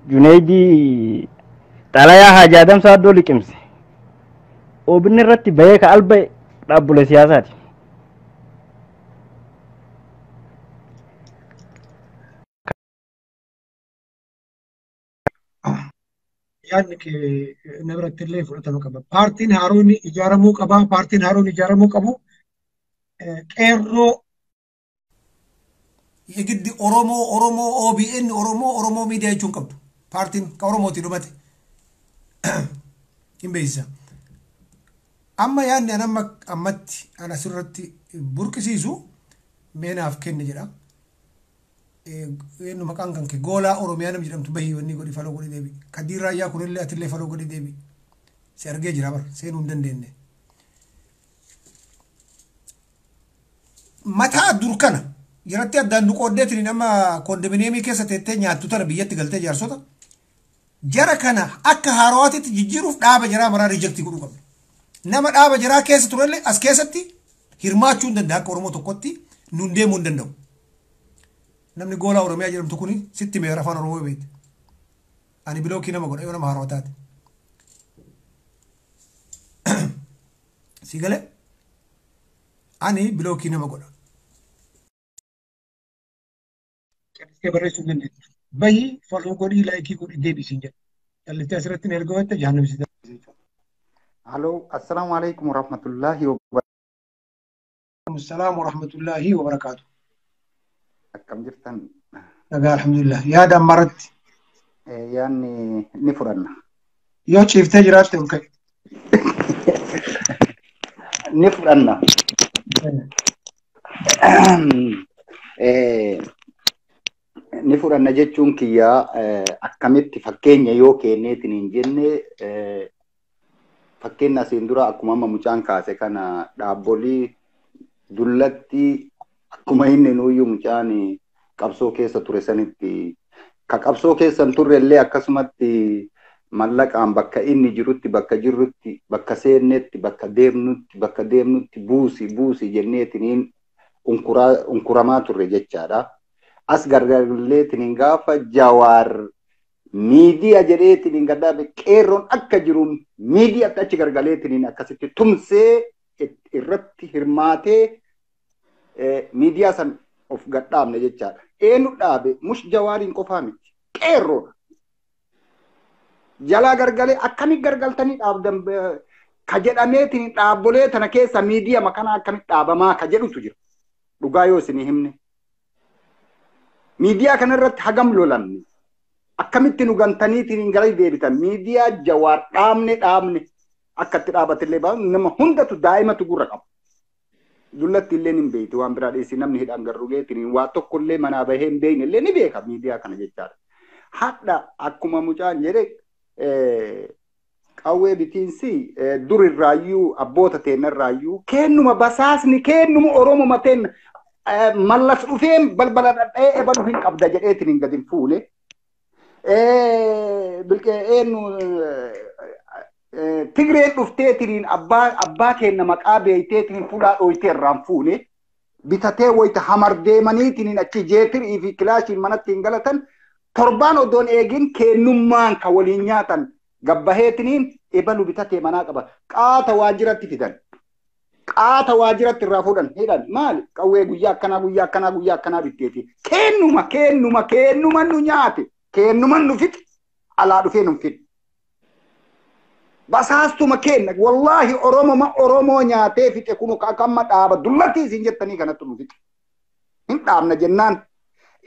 Speaker 11: Junaydii xalayaa Haaji Adamsaa iddoo liqimse. Obinni irratti bahee ka alba'e dhaabbolee siyaasaati.
Speaker 1: Yaadni kee na biratti illee fudhatama qaba. Paartiin haaroon ijaaramuu qaba. Paartiin haaroon ijaaramuu qabu. Qeerroo የግድ ኦሮሞ ኦሮሞ ኦቢኤን ኦሮሞ ኦሮሞ ሚዲያ jechuun qabdu. Paartiin ka Oromooti dhumate. Hin beeksisa. Amma yaadni an amma ammatti an asirratti burqisiisu meenaaf kenne jedha. Eenyu maqaan kan kee goolaa Oromiyaa nam jedhamtu bahii wanni godhi faloo godhi deebi. Kadiir Raayyaa kunillee atillee faloo godhi deebi. Si argee jira bar seenuu hin dandeenye. Mataa dur kana jalatti addaan nu qooddeetiin nama koondominiyeemii keessa teettee nyaattu tana biyyatti galtee jaarsota. Jara kana akka haarawaatitti jijjiiruuf dhaaba jaraa maraa riijektii godhuu qabna. Nama dhaaba jaraa keessa turellee as keessatti hirmaachuu hin danda'a akka Oromoo tokkotti nuun deemuu hin danda'u. Namni goolaa Oromiyaa jedhamtu kuni sitti meera afaan Oromoo beekte. Ani bilookii nama godha yoo nama haarawaa taate. Si galee? Ani bilookii nama godha. Calliftee barreessuu hin dandeettu. Bahii foloo godhii laayikii godhii deebisiin jedha. Calliftee asirratti hin erga watte jahannamsi jechuudha.
Speaker 12: Halo, assalamu alaikum warahmatullahi wabarakatuh.
Speaker 1: Assalamu warahmatullahi wabarakatuh.
Speaker 12: Akkam jirtan?
Speaker 1: Nagaa alhamdulillah. Yaada ammarratti.
Speaker 12: Yaadni ni fudhanna.
Speaker 1: Yoo ciiftee jiraatte ol ka'i.
Speaker 12: Ni fudhanna. Ni fudhanna jechuun kiyyaa akkamitti fakkeenya yoo kenneetiin hin jenne fakkeenya asiin dura akkuma amma mucaan kaase kana dhaabbolii dullatti akkuma inni nuyyuu mucaan qabsoo keessa ture sanitti ka qabsoo keessa hin turre illee akkasumatti mallaqaan bakka inni jirutti bakka jirrutti bakka seennetti bakka deemnutti buusi buusi jenneetiniin unkuramaa turre jechaadha. As gargarleetiniin gaafa Jawaar miidiyaa jedheetiniin gadhaabe qeerroon akka jiruun miidiyaatti achi gargaleetiniin akkasitti tumsee irratti hirmaatee miidiyaa san of gadhaabne jechaadha. Eenyu dhaabe mush Jawaariin qofaa miti qeerroodha. Jalaa gargalee akkamitti gargaltanii dhaabdan ka jedhameetiin dhaabbolee tana keessa miidiyaa makana akkamitti dhaabamaa ka jedhutu jira. Dhugaa yoo isinii himne. Miidiyaa kanarratti hagam lolamne akkamitti nu gantaniitiin gara deebitan miidiyaa Jawaar dhaabne akkatti dhaabatillee baanu nama hundatu daa'imatu gurra qaba. Dullatti illee hin beektu waan biraa dhiyeessi namni hidhaan garrugeetiin waa tokkollee manaa bahee hin beekne illee ni beeka miidiyaa kana jechaadha. Hadha akkuma mucaan jedhe qawwee bitiinsi dur irraayyuu abboota teennarraayyuu kennuma basaasni kennuma Oromoma teenna mallas dhufeen balbala dhadha'ee ebalu hin qabda jedheetiin hin gadi fuune. Eenyu Tigreen dhufteetiin abbaa keenna maqaa beeyteetiin fuulaa dhooytee irraan fuune. Bitatee wayita hamar deemaniitiin achi jeetirii fi kilaashiin manatti hin galatan torbaan odoon eegin kennummaan ka waliin nyaatan gabbaheetiniin ebalu bitatee manaa qaba. Qaata waajjiratti fidan. Qaata waajjiratti irraa fuudhan hidhan maali qawwee guyyaa akkanaa guyyaa akkanaa guyyaa akkanaa bitteeti. Kennuma kennuma kennuma nu nyaate kennuma nu fixe alaa dhufee nu fixe. Basaastuma kenna wallaahi Oromoma Oromoo nyaatee fixe kunu akkamma dhaaba dullatti isin jettanii kanatti nu fixe. Hin dhaabna jennaan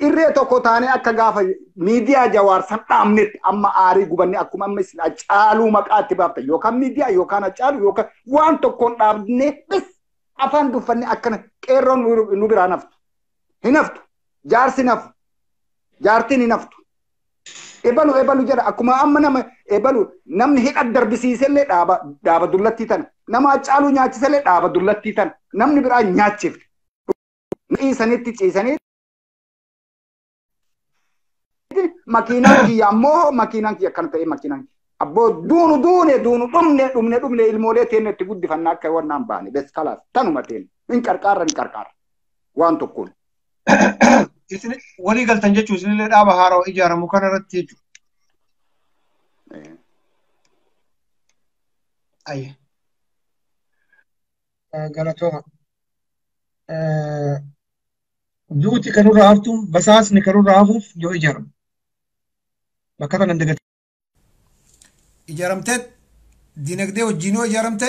Speaker 12: irree tokko taanee akka gaafa miidiyaa Jawaar san dhaabnetti amma aarii gubanne akkuma amma isin Hacaaluu maqaatti baaftan yookaan miidiyaa yookaan Hacaaluu yookaan waan tokkoon dhaabne bis afaan duffanne akkana qeerroon nu biraa naftu. Hin haftu. Jaarsi naftu. Jaartiin hin haftu. Ebalu ebalu jedha akkuma amma nama ebalu namni hidha darbisiisellee dhaaba dhaaba dullattii tana. Nama Hacaaluu nyaachisellee dhaaba dullattii tana. Namni biraa nyaachifte. Ciisanitti ciisanii makiinaan kiyya ammoo makiinaan kiyya akkana ta'e makiinaan kiyya. Abboo duunu duune duunu dhumne dhumne dhumne ilmoolee teenne itti guddifannaa akka wannaan baane bes kalaas tanuma teenne hin qarqaarra hin qarqaarra waan tokkoon.
Speaker 1: Isin walii galtan jechuun isinillee dhaaba haarawaa ijaaramu kana irratti jechuudha. Ayya. Galatooma. Duuti kanurraa haftuun basaasni kanurraa hafuuf yoo ijaaramu. Bakka kanan dagate. Ijaaramtee dinagdee wajjin yoo ijaaramte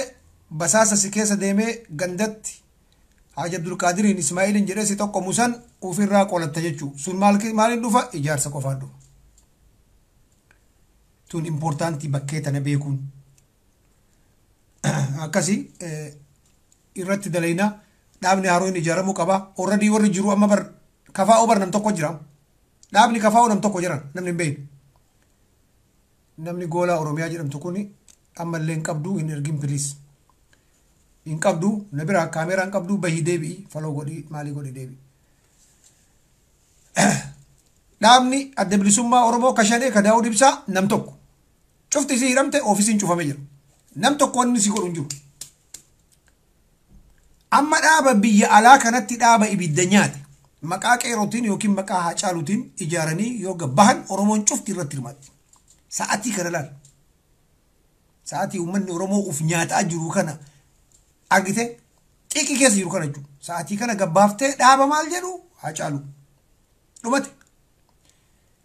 Speaker 1: basaasa si keessa deemee gandatti Haaji Abdulqaadiriin Ismaa'iliin jedhee si tokkomu san ofirraa qolatta jechuudha. Sun maaliin dhufa? Ijaarsa qofaan dhufa. Tun important bakkee tana beekuun. Akkasii irratti dalaynaa dhaabni haaroon ijaaramuu qaba. Already warri jiru amma bar kafaa'oo bar nam tokko jira. Dhaabni kafaa'oo nam tokko jiran namni hin beekne. Namni goolaa Oromiyaa jedhamtu kun ammallee hin qabdu hin ergin please. Hin qabdu na biraa kaameeraa hin qabdu bahii deebi'i follow godhii maalii godhii deebi'i. Dhaabni adda bilisummaa Oromoo kashanee ka Daawud Ibsaa nam tokko. Cufti isii hidhamte oofisiin cufamee jira. Nam tokko wanni si godhu hin jiru. Amma dhaaba biyya alaa kanatti dhaaba ibidda nyaate maqaa qeerootiin yookiin maqaa Haacaaluutiin ijaaranii yoo gabbahan Oromoon cufti irratti hirmaatti. Sa'atii kana laal. Sa'atii uummanni Oromoo uf nyaataa jiru kana argite xiqqi keessa jiru kana jechuudha. Sa'atii kana gabbaaftee dhaaba maal jedhu Haacaaluu. Dhumate.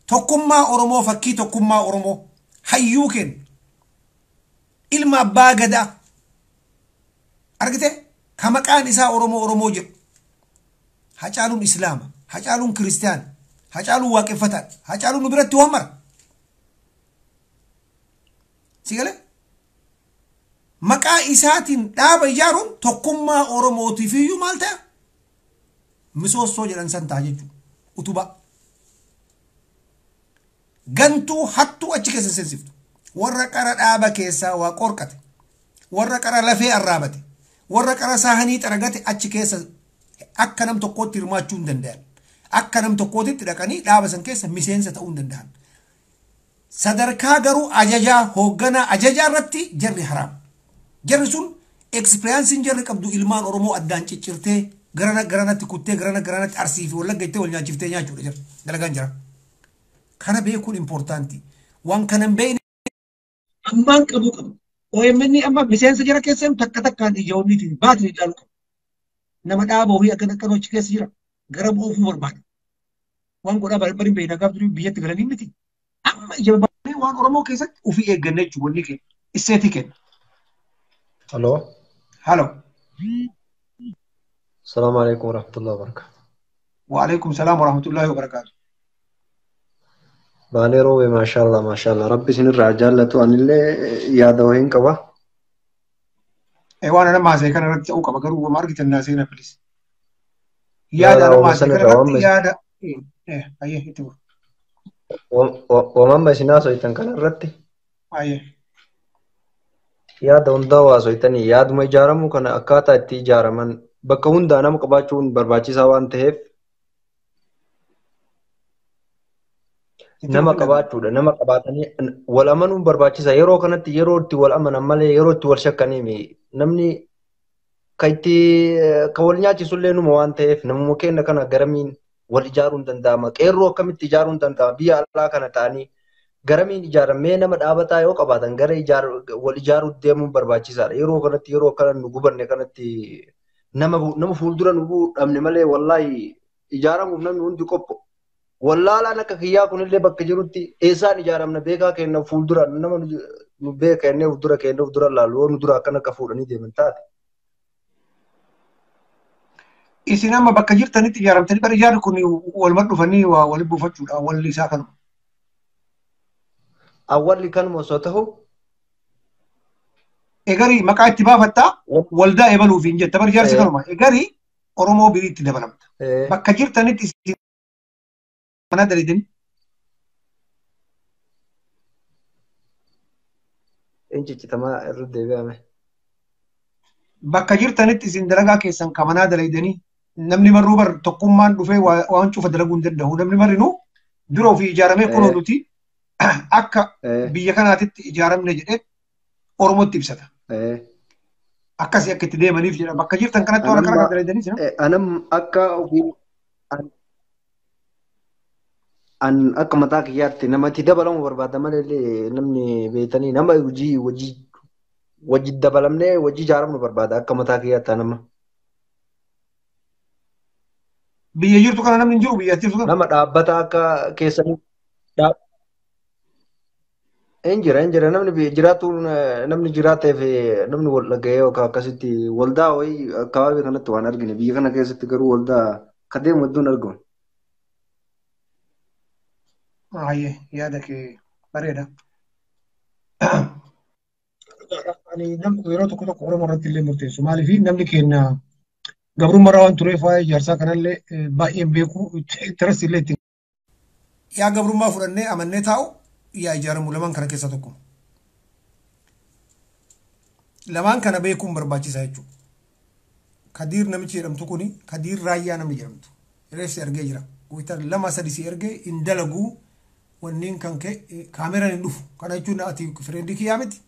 Speaker 1: Tokkummaa Oromoo fakkii tokkummaa Oromoo hayyuu kenna. Ilma abbaa gadaa. Argite ka maqaan isaa Oromoo Oromoo jedhu. Hacaaluun Islaama, Hacaaluun Kiristiyaana, Hacaaluun Waaqeffataadha, Hacaaluun nu biratti waan mara. Si galee? Maqaa isaatiin dhaaba ijaaruun tokkummaa Oromootiif iyyuu maal ta'a? Misoossoo jedhan san ta'a jechuudha. Utubaa. Gantuu hattuu achi keessa seensiftu. Warra qara dhaaba keessaa waa qorqate. Warra qara lafee arraabate. Warra qara saahanii xaragate achi keessa akka nam tokkootti hirmaachuu hin danda'an. Akka nam tokkootitti dhaqanii dhaaba san keessa miseensa ta'uu hin danda'an. Sadarkaa garuu ajajaa hoogganaa ajajaa irratti jarri haraam. Jarri sun experience jarri qabdu ilmaan Oromoo addaan ciccirtee garana garanatti kuttee garana garanatti Arsii fi Wallagga jettee wal nyaachiftee nyaachuudha jira. Dalagaan jira. Kana beekuun important. Waan kana hin beekne.
Speaker 13: Ammaan qabuu qabu. OMN amma miseensa jara keessa takka takkaan ija onniti baatni ilaalu qabu. Nama dhaaba ofii akkana akkana achi keessa jira. Gara oofuu barbaada. Waan godhaa bari beekna gaaf durii biyyatti galanii miti. Amma ija baatee waan Oromoo keessatti ofii eegganna jechuudha wanni kenna. Isseetii kenna.
Speaker 14: Hello.
Speaker 1: Halo.
Speaker 14: Assalamu alaikum warahmatullahi wabarakatuh.
Speaker 1: Wa alaikum salaam wa rahmatullahi wa barakatuh.
Speaker 14: Baalee roobee maashaallah maashaallah rabbi isinirraa jaallatu anillee yaada wayiin qaba.
Speaker 1: Waan nama haasa'e kana irratti ta'uu qaba garuu waan argitan naa seenaa please. Yaada nama haasa'e kana irratti yaada. Ayyee itti buru.
Speaker 14: Wamamma isin haasoitan kana irratti.
Speaker 1: Ayyee.
Speaker 14: Yaada hundaa haasoitanii yaaduma ijaaramuu kana akkaataa itti ijaaraman bakka hundaa nama qabaachuun barbaachisaa waan ta'eef nama qabaachuudha. Nama qabaatanii wal amanuun barbaachisaa. Yeroo kanatti yeroo itti wal amanan malee yeroo itti wal shakkanii namni ka itti ka wal nyaachisullee numa waan ta'eef namuma keenya kana garamiin wal ijaaruun danda'ama. Qeerroo akkamitti ijaaruun danda'ama? Biyya alaa kana ta'anii garamiin ijaaramee nama dhaabataa yoo qabaatan gara wal ijaaruu deemuun barbaachisaadha. Yeroo kanatti yeroo akkana nu gubanne kanatti nama nama fuuldura nu bu'uu dhabne malee wallaahi ijaaramuuf namni hundi qopho. Wallaalaan akka kiyyaa kunillee bakka jirutti eessaan ijaaramna beekaa kenna fuuldura nama nu beeka jennee of dura kennee of dura laalu yoo nu dura akkana akka fuudhanii deeman taate.
Speaker 1: Isin amma bakka jirtanitti ijaaramtanii bara ijaarri kun waluma dhufanii waa waliin buufachuudha walli isaa kanuma.
Speaker 14: Awwalli kanuma osoo ta'u.
Speaker 1: Egarii maqaa itti baafattaa waldaa ebaluuf hin jetta bara ijaarsi kanuma. Egarii Oromoo biriitti dabalamta. Bakka jirtanitti isin mana dalidin.
Speaker 14: Hin ciccitamaa irra deebi'ame.
Speaker 13: Bakka jirtanitti isin dalagaa keessan kamanaa dalaydanii namni marruu bar tokkummaan dhufee waan cufa dalaguu hin danda'u. Namni marrinuu dura ofii ijaaramee kunoo nuti akka biyya kanaatitti ijaaramne jedhee Oromootti ibsata. Akkasii akka itti deemaniif jedha. Bakka jirtan kanatti waan akkana dalaydanii jira.
Speaker 14: Anam akka ofii an akka mataa kiyyaatti namatti dabalamu barbaada malee namni beektanii nama hojii hojii wajji dabalamnee wajji ijaaramnu barbaada akka mataa kiyyaatti anama.
Speaker 13: Biyya jirtu kana namni hin jiru biyya jirtu kana.
Speaker 14: Nama dhaabbata akka keessanii hin jira namni biyya jiraatu namni jiraateef namni wal dhaga'ee yookaan akkasitti waldaa wayii akkabaabee kanatti waan argine biyya kana keessatti garuu waldaa ka deemu hedduun argamu.
Speaker 13: Ayyee yaada kee bareeda. Ani namni yeroo tokko tokko Oromoo irratti illee murteessu. Maaliif namni keenya gabrummaa waan tureef waa'ee ijaarsaa kanallee baay'een beeku interest illee ittiin.
Speaker 1: Yaa gabrummaa fudhannee amannee taa'u yaa ijaaramu lamaan kana keessaa tokko. Lamaan kana beekuun barbaachisaa jechuudha. Kadiir namichi jedhamtu kuni Kadiir Raayyaa namni jedhamtu. Reefsi argee jira. Gooftaan lama sadi si ergee hin dalaguu wanneen kan ka'e kaameraan hin dhufu. Kana jechuun ati fireendii kiyyaa miti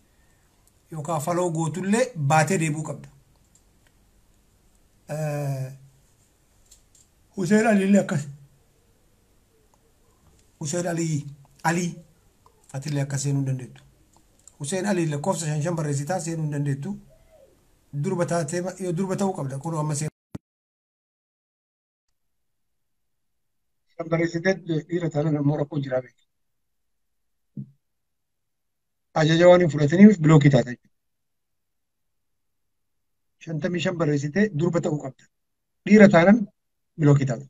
Speaker 1: yookaan faloo gootullee baatee deebi'uu qabda. Hussein Ali illee akkas. Hussein Ali Ali atillee akkas seenuu hin dandeettu. Hussein Ali lakkoofsa shan shan barreessitaa seenuu hin dandeettu. Durba taatee yoo durba ta'uu qabda kun amma seenuu.
Speaker 13: Shan barreessitee dhiira taanaan ammoo rakkoo jiraa beekti. Ajaja waan hin fudhataniif bilookii taata jechuudha. 55 barreessitee durba ta'uu qabda. Dhiira taanaan bilookii taata.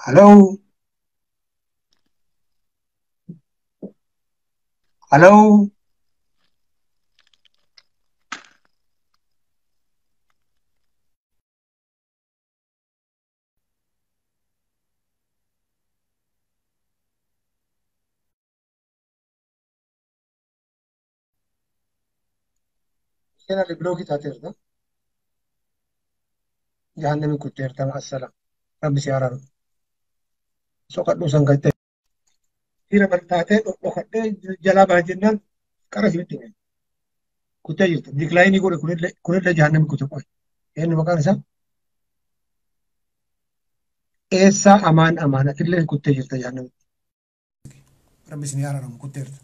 Speaker 13: Hello. Hello. Isheen ali bilookii taateerta. Jahannami kutteerta ma'asala. Rabbi si araaru. Soqadhuu san gattee. Dhiira taatee dhokadhee jalaa baha jennaan qara sibitti hime. Kuttee jirta. Diklaayinii godhe kunillee jahannami kutte qoy. Eenyu maqaan isaa? Eessaa amaan amaan atillee kuttee jirta jahannami.
Speaker 1: Rabbi isin araaramu kutteerta.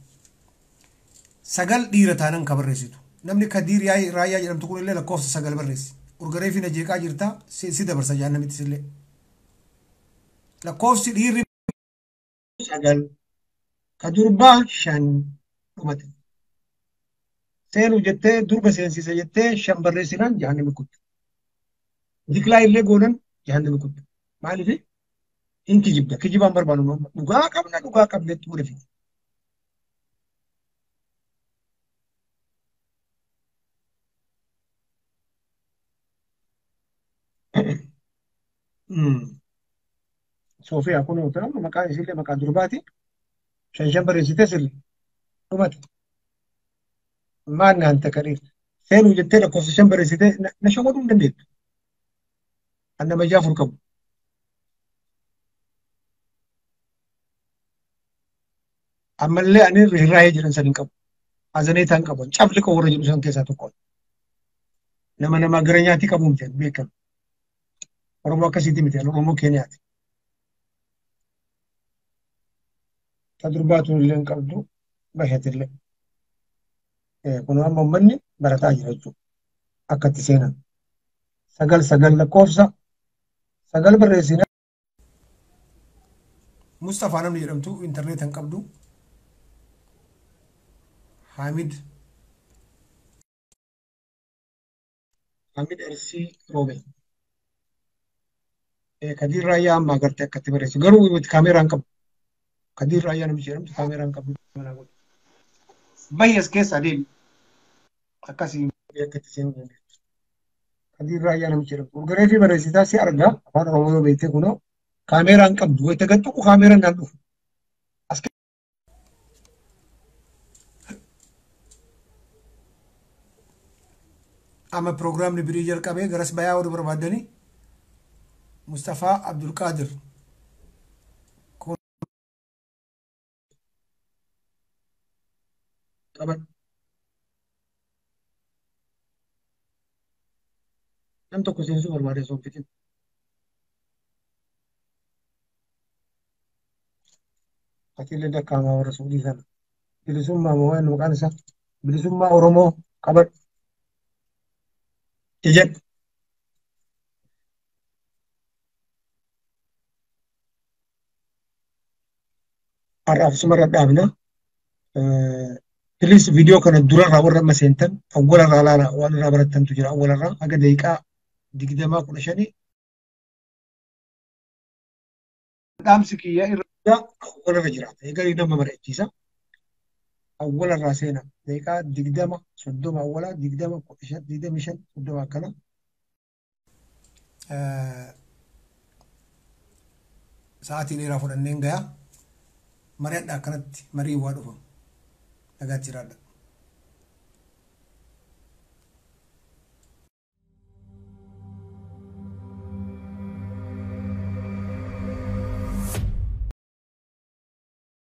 Speaker 1: Sagal dhiira taanan ka barreessitu. Namni Kadiir Raayyaa jedhamtu kunillee lakkoofsa sagal barreessi. Urgaree fi na jeeqaa jirta si dabarsa jahannamitti sillee. Lakkoofsi dhiirri
Speaker 13: sagal ka durbaa shan dhumate. Seenuu jettee durba seensise jettee shan barreessinaan jahannami kutte. Diklaa illee goonan jahannami kutte. Maaliif hin kijibda kijibaan barbaadu dhugaa qabna dhugaa qabnetti godhe fide. Soofiyaa kun ta'u maqaan isiillee maqaa durbaati. Shan shan barreessitee sirri dhumate. Maal naan takka seenuu jettee lakkoofsa shan barreessitee na shawwaduu hin dandeettu. An nama ija afur qabu. Ammallee ani rirraa'ee jiran san hin qabu. Azaneetaa hin qabu. Cabli koo warra jedhu san keessaa tokko. Nama namaa gara nyaatii qabu miti beekamu. Oromoo akkasiiti miti Oromoo Keeniyaati. Ta durbaatu illee hin qabdu bashatillee. Kun amma uummanni barataa jira jechuudha. Akka itti seenan. Sagal sagal lakkoofsa sagal barreessina.
Speaker 1: Mustafaa namni jedhamtu intarneeta hin qabdu. Hamid.
Speaker 13: Hamid Ersii Roobee. Kadiir Raayyaa amma agartee akkatti barreessu. Garuu kaameeraa hin qabu. Kadiir Raayyaa namichi jedhamtu kaameeraa hin qabu. Bahi as keessaa deemi.
Speaker 1: Akkasii akka itti seenuu dandeessu. Kadiir Raayyaa namichi jedhamtu. Urgaree fi barreessitaa si argaa afaan Oromoo yoo beektee kunoo kaameeraan qabdu wayita gad tuqu kaameeraan naan dhufu. Amma piroogiraamni birii jalqabee garas bayaa oduu barbaaddanii Mustafaa Abdulqaadir. Qaban. Nam tokko seensuu barbaade osoo hin fixin. Atiillee dakkaamaa warra Suudii sana. Bilisummaa moo waan maqaan isaa? Bilisummaa Oromoo qabadhu. Jedhu. Har'aaf sumarra dhaabna. Please viidiyoo kana durarraa warra amma seentan awwalarraa ilaala waan irraa barattantu jira awwalarraa haga daqiiqaa 20 15. Dhaamsi kiyya irra awwalarra jiraata. Eegalee nama mari'achiisa. Awwalarraa seena daqiiqaa 20 30 awwalaa 20 15 25 30 akkana. Sa'aatii dheeraa fudhanneen gayaa. Mari'adha akkanatti marii waa dhufa. Nagaatti jiraadha.